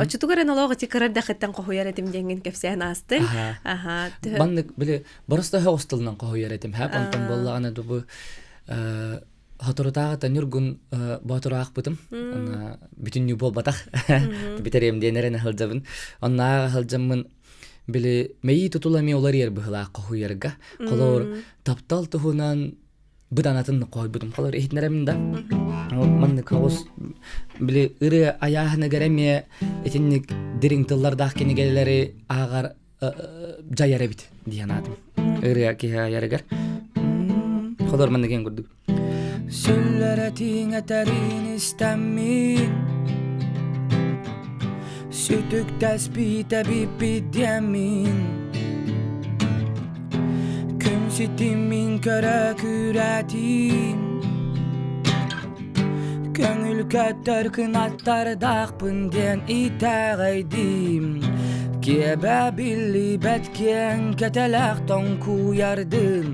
Оччотугар эн олох ити кыра эрдэххиттэн хоһуйар этим диэҥҥин кэпсээн аастыҥ. Аха. Маннык били боросто соҕус тылынан хоһуйар этим. Хэп онтон буоллаҕына бу соторутааҕыта Ньургун Боотураахпытым. Бүтүннүү буолбатах. Бүтэриэм диэн эрэнэ сылдьабын. Оннааҕа сылдьаммын били мэйии тутула эмиэ уларыйар быһыылаах хоһуйарга. Холобур, таптал туһунан быдан атын хоһуйбутум холор иһитинэрэм да маннык оҕус били ырыа айааһыныгар эмиэ итинник дириҥ тыллардаах кинигэлэри ааҕар дьайар эбит дии санаатым ырыа киһи айарыгар холор маннык эн курдук Сүллэрэ тииҥэтэрин истэммин Сүтүктэспитэ биппит диэммин Күн ситимин көрө күрээтиим Көҥүл көттөр кынаттардаахпын диэн итэҕэйдим Киэбэ биллибэт киэҥ кэтэлээх тоҥкуйардым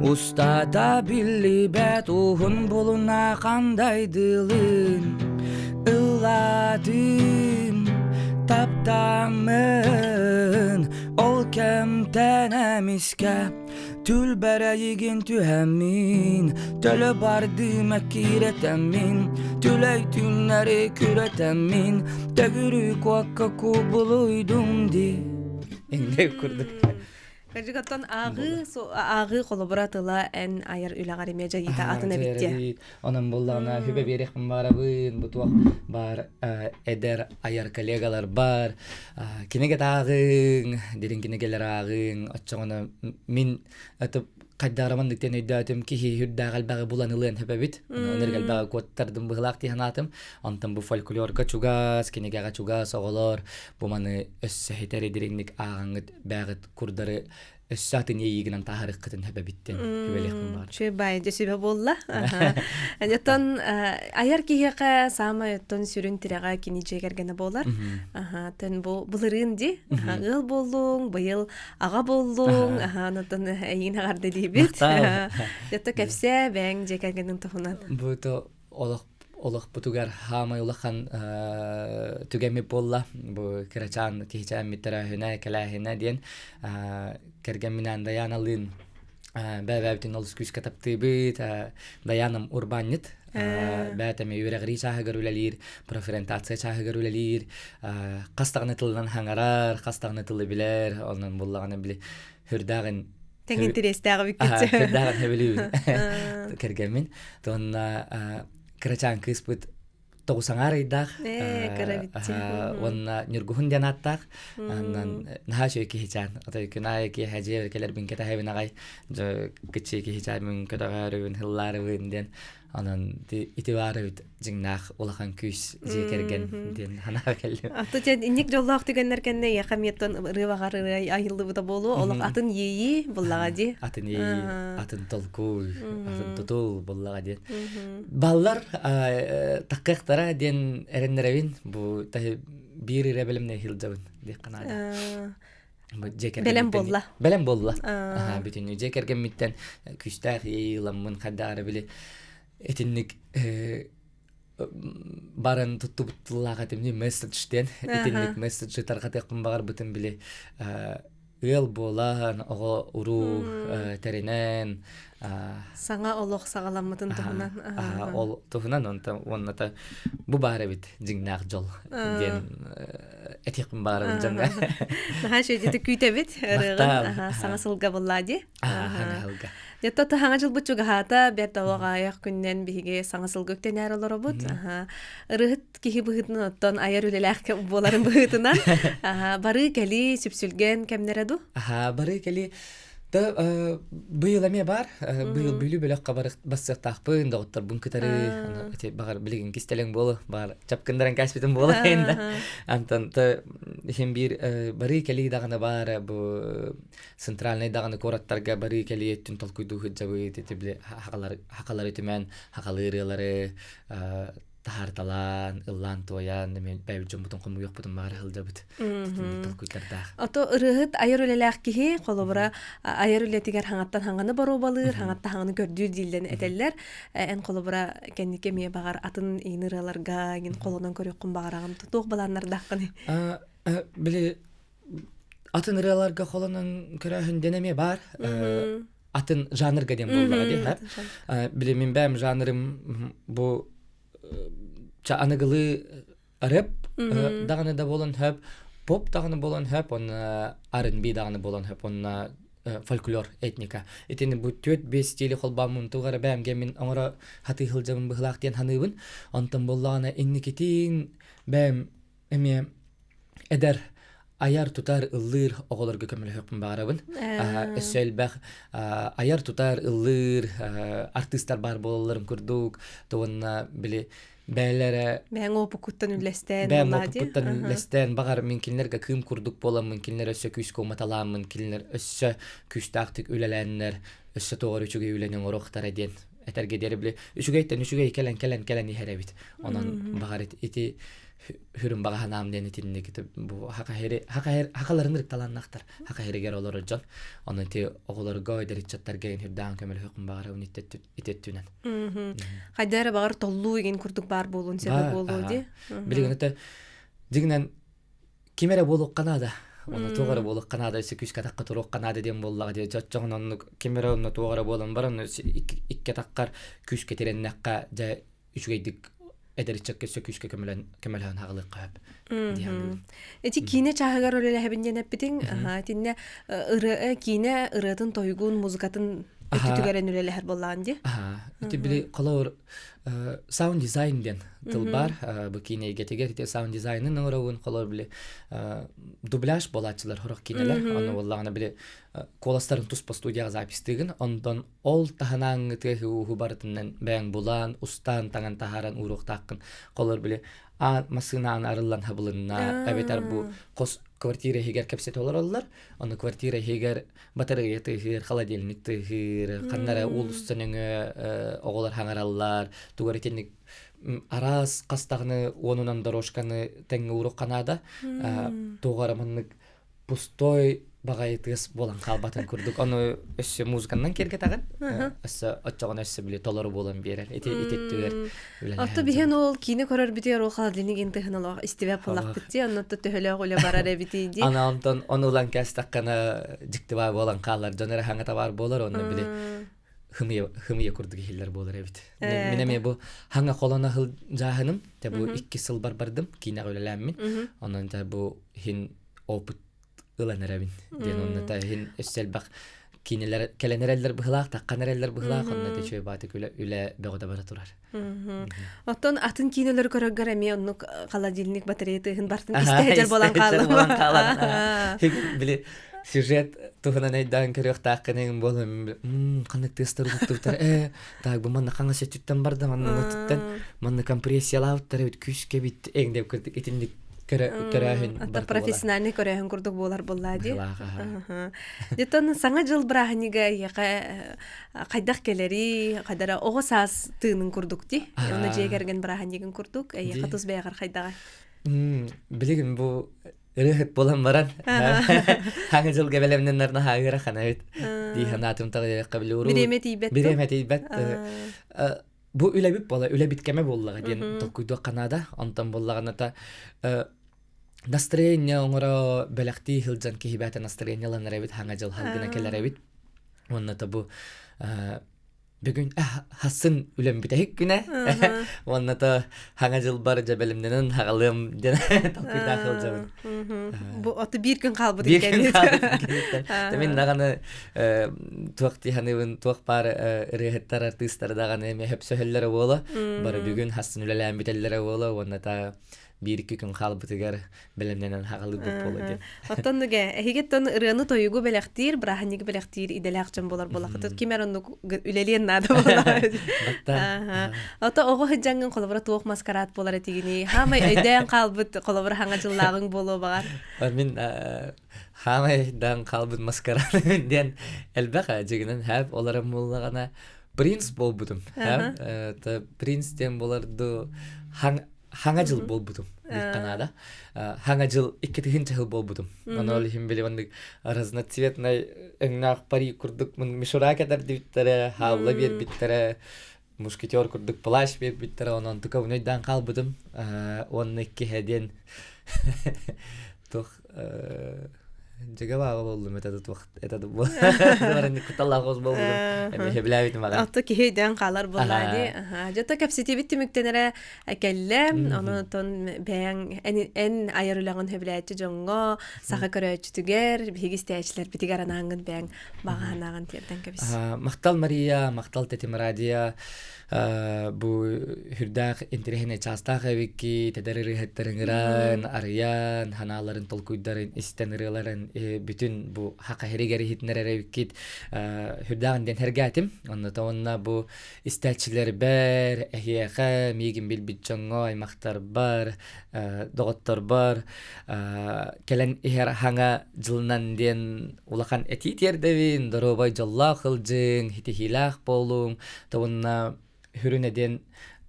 Устата биллибэт уһун булуна хандайдылын Ыллаатым таптааммын Ол кэмтэн эмискэ Түлбэрэйигин түһэммин Төлө бардым эккирэтэммин Түлэй түннэри күрэтэммин Төгүрүк уокка кубулуйдум дии Иҥнэй курдук Кырдьык оттон ааҕыы ааҕыы холобура тыла эн айар үлэҕэр эмиэ дьайыыта атын эбит диэ. Онон буоллаҕына сүбэ биэриэхпин баарабын бу туох баар эдэр айар коллегалар бар кинигэ ааҕыҥ дириҥ кинигэлэр ааҕыҥ оччоҕуна мин хайдах маннык диэн өйдөөтүм киһи үрдээх элбэҕи булан ылыан сөп эбит ынырык элбэҕи куоттардым быһылаах дии санаатым онтон бу фольклорга чугас кинигэҕэ чугас оҕолор бу маны өссө ситэри дириҥник ааҕаҥҥыт бээҕит курдары өссө атын иэйиигинэн таһаарыаххытын сөбөбүттэн сүбэлиэхпин баҕар. Үчүгэй баай дьэ сүбэ буолла. Оттон айар киһиэхэ саамай оттон сүрүн тирэҕэ кини дьиэ кэргэнэ буолар. Тэн бу былырыын ди ыал буоллуҥ, быйыл аҕа буоллуҥ, онтон эйигин эҕэрдэлиибит. Дьэ кэпсээ бэйэҥ дьиэ кэргэниҥ туһунан. Бу то олох олохпутугар хаамай улахан түгэммит буолла. Бу кырачаан киһичээммит төрөөһүнэ, кэлээһинэ диэн кэргэмминээн Дайааналыын бэйэ-бэйэбитин олус күүскэ таптыыбыт. Дайааным урбаанньыт. Бэйэтэ эмиэ үөрэҕирии чааһыгар үлэлиир, профориентация чааһыгар үлэлиир. Хас даҕаны тылынан хаҥарар, хас даҕаны тылы билэр. Онон буллаҕына били хүрдээҕин Тэҥ интэриэстээҕи бүккүтчэ. Хүрдээҕин сөбүлүүбүн. Кэргэммин. Уонна кырачаан кыыспыт тоҕус аҥаар ыйдаах уонна Ньургуһун диэн ааттаах аннан наһаа үчүгэй киһичээн отой күн аайы киэһэ дьиэбэр кэлэрбин кэтэһэбин аҕай кыччыы киһичээммин көтөҕөөрүбүн һыллаарыбын диэн онон ити баар эбит дьиҥнээх улахан күүс дьиэ кэргэн диэн санааҕа кэллим. Аты дьэ инник дьоллоох түгэннэр кэннэ эйиэхэ миэттэн ырыа баҕар ырыа айыллыбыта буолуо олох атын иэйии буллаҕа дии. Атын иэйии, атын толкуй, атын тутул буллаҕа диэн. Баллар таккыахтара диэн эрэннэрэбин бу биир ырыа бэлэмнээх сылдьабын диэххэ наада. Бэлэм буолла. Бэлэм буолла. Бүтүннүү дьиэ кэргэммиттэн күүстээх иэйии ыламмын хайдаары били итинник баран туттубут тыллаах этим месседж диэн итинник месседжи тарҕатыахпын баҕарбытым били ыал буолан оҕо уруу тэринэн саҥа олох саҕаламмытын туһунан ол туһунан онтон уонната бу баар эбит дьиҥнээх дьол диэн этиэхпин баҕарабын дьоҥҥо наһаа үчүгэйдик күүтэбит ырыаҕын саҥа сылга буллаа дии саҥа сылга Дьэ саҥа дьылбыт чугаһаата бэрт олох аайах күннэн биһиги саҥа сылга үктэнээр олоробут. Ырыһыт киһи быһыытынан оттон айар үлэлээх буоларын быһыытынан барыы кэлии сүпсүлгэн кэмнэрэ ду? Барыы кэлии Да быйыл эмиэ баар. Быйыл Бүлүү бөлөххө барсыахтаахпын, доҕотторбун кытары. Ити баҕар билигин кистэлэҥ буолу, баҕар чапкындаран кээспитим буола да. Антон иһин биир барыы кэлии даҕаны баар бу центральнай даҕаны куораттарга барыы кэлии өттүн толкуйдуу сылдьабыт. Ити били хахалары түмэн, хахалыы ырыалары таһаарталаан, ыллаан-туойан, эми бэйэбит дьоммутун хомуйуохпутун баҕара сылдьабыт. Толкуйдардаах. Ото ырыаһыт айар үлэлээх киһи, холобура, айар үлэтигэр хаҥаттан хаҥаны боруобалыыр, хаҥаттан хаҥаны көрдүүр дииллэн этэллэр. Эн холобура кэнники эмиэ баҕар атын иин ырыаларга иин холонон көрүөххүн баҕараҕын. Туох былааннардааххыный? Били атын ырыаларга холонон көрөөһүн диэн эмиэ баар. Атын жанрга диэн буоллаҕа дии. Били мин бэйэм жанрым бу аныгылыы рэп даҕаны да буолан хөп, поп даҕаны буолан хөп, онно R&B даҕаны буолан хөп, онно фольклор, этника. Итини бу 4-5 стили холбооммун тугара бэйэм мин оҥоро хатыы сылдьабын быһылаах диэн саныыбын. Онтон буоллаҕына инникитин бэйэм эмиэ эдэр айар-тутар, ыллыыр оҕолорго көмөлөһүөхпүн баҕарабын. Өссө элбэх айар-тутар, ыллыыр артыыстар баар буолалларын курдук, уонна били бэйэлэрэ бэйэҥ опуккуттан үллэстэн бэйэм опуккуттан үллэстэн баҕар мин кинилэргэ кыым курдук буоламмын кинилэр өссө күүскэ уматалааммын кинилэр өссө күүстээхтик үлэлээннэр өссө туох эрэ үчүгэй үлэни оҥоруохтара диэн этэргэ диэри били үчүгэйтэн үчүгэй кэлэн кэлэн кэлэн иһэр эбит онон баҕар ити хүрүн баҕа санаам диэн итинник бу хахаларын ырыкталааннахтар хаха иһиригэр олорор дьон онон ити оҕолорго эдэр ыччаттарга үрдээн көмөлөһүөхпүн баҕарабын ити өттүнэн хайда эрэ баҕар толлуу игин курдук баар буолуон сөбө буолуо дии билигин это дьиҥинэн ким эрэ буолуохха наада уонна туох эрэ буолуохха наада өссө күүскэ атахха туруохха наада диэн буоллаҕа дии чоччоҕун оннук ким эрэ онно туох эрэ буолан баран икки атаххар күүскэ тирэннэххэ дьэ үчүгэйдик эдэр ыччакка өссө күүскэ көмөлөөн көмөлөһөн хаҕылыахха сөп дии саныыбын. Ити киинэ чааһыгар үлэлэһэбин диэн эппитиҥ. Итиннэ ырыа киинэ ырыатын, тойугун, музыкатын өттүтүгэрэн үлэлэһэр буоллаҕын дии. Ити били холобур sound design диэн тыл бар. Бу киинэ эйгэтигэр ити sound дизайнын оҥоробун холобур били дубляж буолааччылар сорох киинэлэр. Онно буоллаҕына били куоластарын туспа студияҕа запистыыгын. Онтон Ол таһынааҥҥы тыаһы-ууһу барытынан бэйэҥ булан, устаан, таҥан таһааран ууруохтааххын. Холобур, били аан массыына аана арыллан хабылынна, эбэтэр бу хос квартира иһигэр кэпсэтэ олороллор. Ону квартира иһигэр батарея тыаһыыр, холодильник тыаһыыр, ханна эрэ уулусса нөҥүө оҕолор хаҥараллар, тугу эрэ итинник араас хас даҕаны уонунан дорожканы тэҥҥэ ууруохха наада. Туох эрэ маннык пустой баҕайы тыас буолан хаалбатын курдук. Ону өссө музыканнан киэргэтэҕин. Өссө оччоҕуна өссө били толору буолан биэрэр. Ити ити өттүгэр Отто биһиэн ол киинэ көрөр битигэр ол холодильник тыһын олох истибэ буллахпыт дии, онно төһөлөөх үлэ барар эбитий дии. Ана онтон ону ылан кээстэххинэ дьиктибаа буолан хаалар, дьон эрэ хаҥа табаар буолар, онно били хымыйа хымыйа курдук иһиллэр буолар эбит. Мин эмиэ бу хаҥа холоно хыл жааһыным, те бу икки сыл бар бардым, киинэҕэ үлэлээммин. Онон те бу хин опыт ылан эрэбин диэн онно та иһин өссө элбэх киинэлэр кэлэн эрэллэр быһылаах, таххан эрэллэр быһылаах, онно те үчүгэй баатык үлэ үлэ бөҕөтө бара турар. Оттон атын киинэлэр көрөргөр эмиэ оннук холодильник батарея тыаһын бартын истэһэдэр болан хаалла. Били сюжет туһунан өйдөөн көрүөхтааххын буолан ханнык тыастар туттубуттар э так бу манна хаҥас өттүттэн барда манна өттүттэн манна компрессиялаабыттар эбит күүскэ эбит эҥ деп кырдык итинник көрөөһүн Ата профессиональный көрөөһүн курдук буолар буоллаа дии. Дитон саҥа дьыл бырааһынньыга эйиэхэ хайдах кэлэрий, хайдара оҕо саас тыынын курдук дии. Онно дьиэ кэргэн бырааһынньыгын курдук, эйиэхэ тус бэйэҕэр хайдаҕай? Билигин бу ырыаһыт буолан баран хаҥа дьылга бэлэмнэннэр наһаа ыарахан эбит дии санаатым таҕыйахха били уруу Бириэмэ тиийбэт бириэмэ тиийбэт бу үлэбит буола үлэбит кэмэ буоллаҕа диэн толкуйдуохха наада онтон буоллаҕына та настроение оҥоро бэлэхтии сылдьан киһи бэйэтэ настроение ыланар эбит хаҥа дьыл халгына кэлэр эбит уонна та бу бүгүн хассын үлэм бүтэһик күнэ уонна то хаҥа дьылбар дьэ бэлэмнэнэн хаҕалыам диэн толкуйдаах сылдьабын бу оту биир күн хаалбыт биир күн хаалбыт мин даҕаны туох тиһаныбын туох баар ырыаһыттар артыыстар даҕаны эмиэ хөпсөһөллөрө буола бары бүгүн хассын үлэлээн бүтэллэрэ буола уонна та биир-икки күн хаалбытыгар бэлэмнэнэн хаҕалыырбыт буолуо диэн. Оттон нуге эһигиттэн ырыаны-тойугу бэлэхтиир, бырааһынньыгы бэлэхтиир идэлээх дьон буолар буолахытыт ким эр оннук үлэлиэн наада буолар. Ото оҕо сыдьаҥҥын холобура туох маскарад буолар этигини хаамай өйдөөн хаалбыт холобура хаҥа дьыллааҕыҥ буолуо баҕар. Мин хаамай өйдөөн хаалбыт маскарад диэн элбэх дьигинэн хэп олорон буоллаҕына принц буолбутум. Принц диэн буоларду хаҥа дьыл буолбутум диэххэ наада. Хаҥа дьыл икки тыһыынча сыл буолбутум. Ону ол иһин били маннык разноцветнай өҥнөөх парик курдук мишура кэтэрдибиттэрэ, хаалла биэрбиттэрэ, мушкетер курдук плащ биэрбиттэрэ, онон тука өйдөөн хаалбытым. Уонна иккиһэ диэн туох Дьэгэ баҕа боллум это туох это куталаах боллум эми хэбилээбитим аҕа. Ото киһи өйдөөн хаалар буоллаа дии. Дьото кэпсэтиибит түмүктэнэрэ кэллэ. Онон бэйэҥ эн айар үлэҕин хөбүлээччи дьоҥҥо, саха көрөөччүтүгэр, биһиги истээччилэрбитигэр анаангын бэйэҥ баҕа санааҕын тиэрдэн кэбис. Махтал Мария, махтал Тэтим Радио. Бу хүрдээх интэриэһинэй чаастаах эбикки тэдэр ырыаһыттарын ыран, арыйан, ханааларын толкуйдарын истэн ырыаларын бүтүн бу хака хиригэр иһитинэр эбиккит хүрдээҕин диэн хэргээтим. Онно онно бу истээччилэрбэр, эһиэхэ, миигин билбит дьоҥҥо, аймахтарбар, доҕотторбор кэлэн иһэр хаҥа дьылынан диэн улахан этии тиэрдэбин, доруобай дьоллоох ылдьыҥ, хитиһиилээх буолуҥ, Тобунна хүрүнэ диэн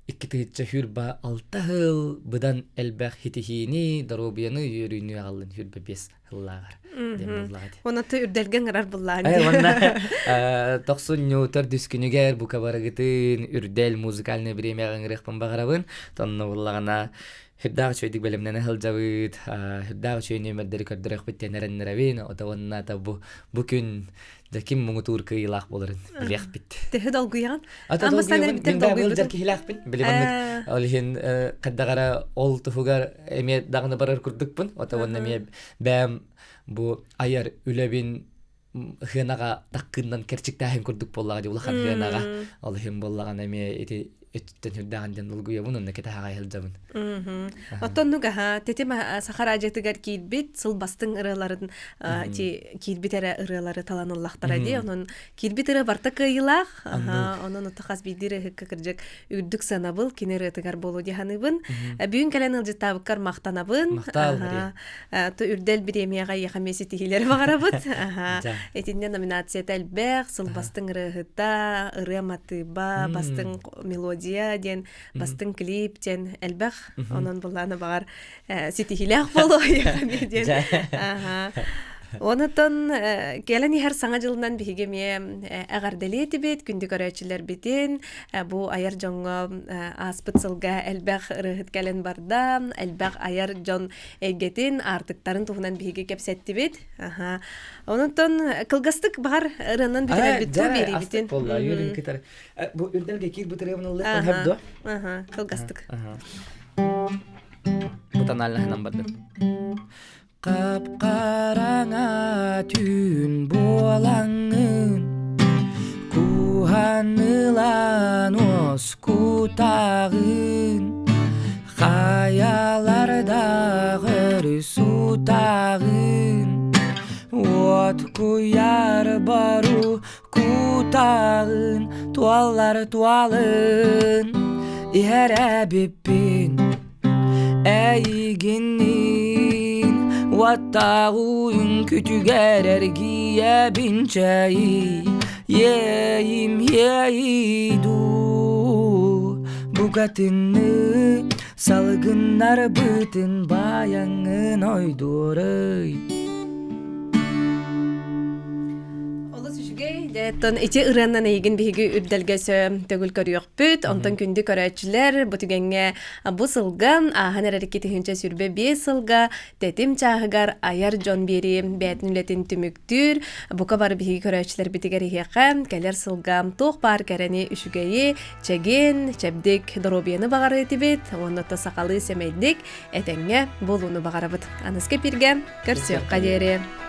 2026 сыл быдан элбэх хитиһиини, доруобуйаны, үөрүүнү аҕаллын 25 сыллааҕар диэн буоллаҕа дии. Уонна үрдэлгэ ыҥырар буллаан дии. Уонна тохсунньу төрдүс күнүгэр бука барыгытын үрдэл музыкальное бириэмэҕэ ыҥырыахпын баҕарабын. Тонно буллаҕына Хүрдээх үчүгэйдик бэлэмнэнэ сылдьабыт, хүрдээх үчүгэй нүөмэрдэри көрдөрүөхпүт диэн эрэннэрэбин. Ото уонна бу бу күн дьэ ким муҥутуур кыайыылаах буоларын билиэхпит. Төһө долгуйаҕын? Ата долгуйабын. Мин бэйэм ыалдьар киһилээхпин. Били маннык ол иһин хайдах эрэ ол туһугар эмиэ даҕаны барар курдукпун. Ото уонна эмиэ бэйэм бу айар үлэбин хыанаҕа таккыннан кэрчиктээһин курдук буоллаҕа дии улахан хыанаҕа ол иһин буоллаҕына эмиэ ити өттүттэн үрдээҕин диэн долгуйабын онно кэтэһэҕэ сылдьабын. Оттон нугаһа тетим саха радиотыгар киирбит сыл бастыҥ ырыаларын ити киирбит эрэ ырыалары талан ыллахтара дии онон киирбит ырыа барта кыайыылаах онон ото хас биирдии ырыаһыкка кырдьык үрдүк сыанабыл кини ырыатыгар буолуо дии саныыбын. Бүгүн кэлэн ыалдьыттаабыккар махтанабын. Махтал, То үрдэл бириэмийэҕэ эйиэхэ эмиэ ситиһиилэри баҕарабыт. Итиннэ номинацията элбэх, сыл бастыҥ ырыаһыта, ырыа матыыба, бастыҥ мелодия диэн, бастыҥ клип диэн элбэх. Онон былаана баҕар ситиһиилээх буолуо диэн. Онотон кэлэн иһэр саҥа дьылынан биһиги эмиэ эҕэрдэлиэ этибит, күндү көрөөччүлэрбитин. Бу айар дьоҥҥо ааспыт сылга элбэх ырыаһыт кэлэн барда, элбэх айар дьон эйгэтин, аартыктарын туһунан биһиги кэпсэттибит. Аха. Онотон кылгастык баҕар ырыанан бүтэрэрбит дуу биэриибитин. Буолла, үөрүн кытары. Бу үрдэлгэ киир бу ырыабын ыллыахпын сөп дуо? Аха, кылгастык. Бу тональнаһынан бардым. Кап-караҥа түүн буолаҥҥын Куһанылан уоскутаҕын Хайалардаах өрүс утаҕын Уот куйаар бару кутаҕын Туаллар туалын Иһэр эбиппин Эйигинниин уоттааҕыын күтүгэр эргийэбин чэйи Иэйим иэйий дуу букатынныы салгыннарбытын баайаҥҥын ойдуорай. Олус үчүгэй. Дьэ, ити ырыаннан эйигин биһиги үрдэлгэ сө төгүл көрүөхпүт. Онтон күндү көрөөччүлэр, бу түгэҥҥэ Бу сылга, ааһан эрэр 2025 сылга тэтим чааһыгар айар дьон биэрии бэйэтин үлэтин түмүктүүр. Бука бары биһиги көрөөччүлэрбитигэр иһиэхэ кэлэр сылга туох баар кэрэни үчүгэйи, чэгиэн, чэбдик доруобуйаны баҕарыы этибит уонна то сахалыы сэмэйдик этэҥҥэ буолууну баҕарабыт. Аныска эпиргэ көрсүөххэ диэри.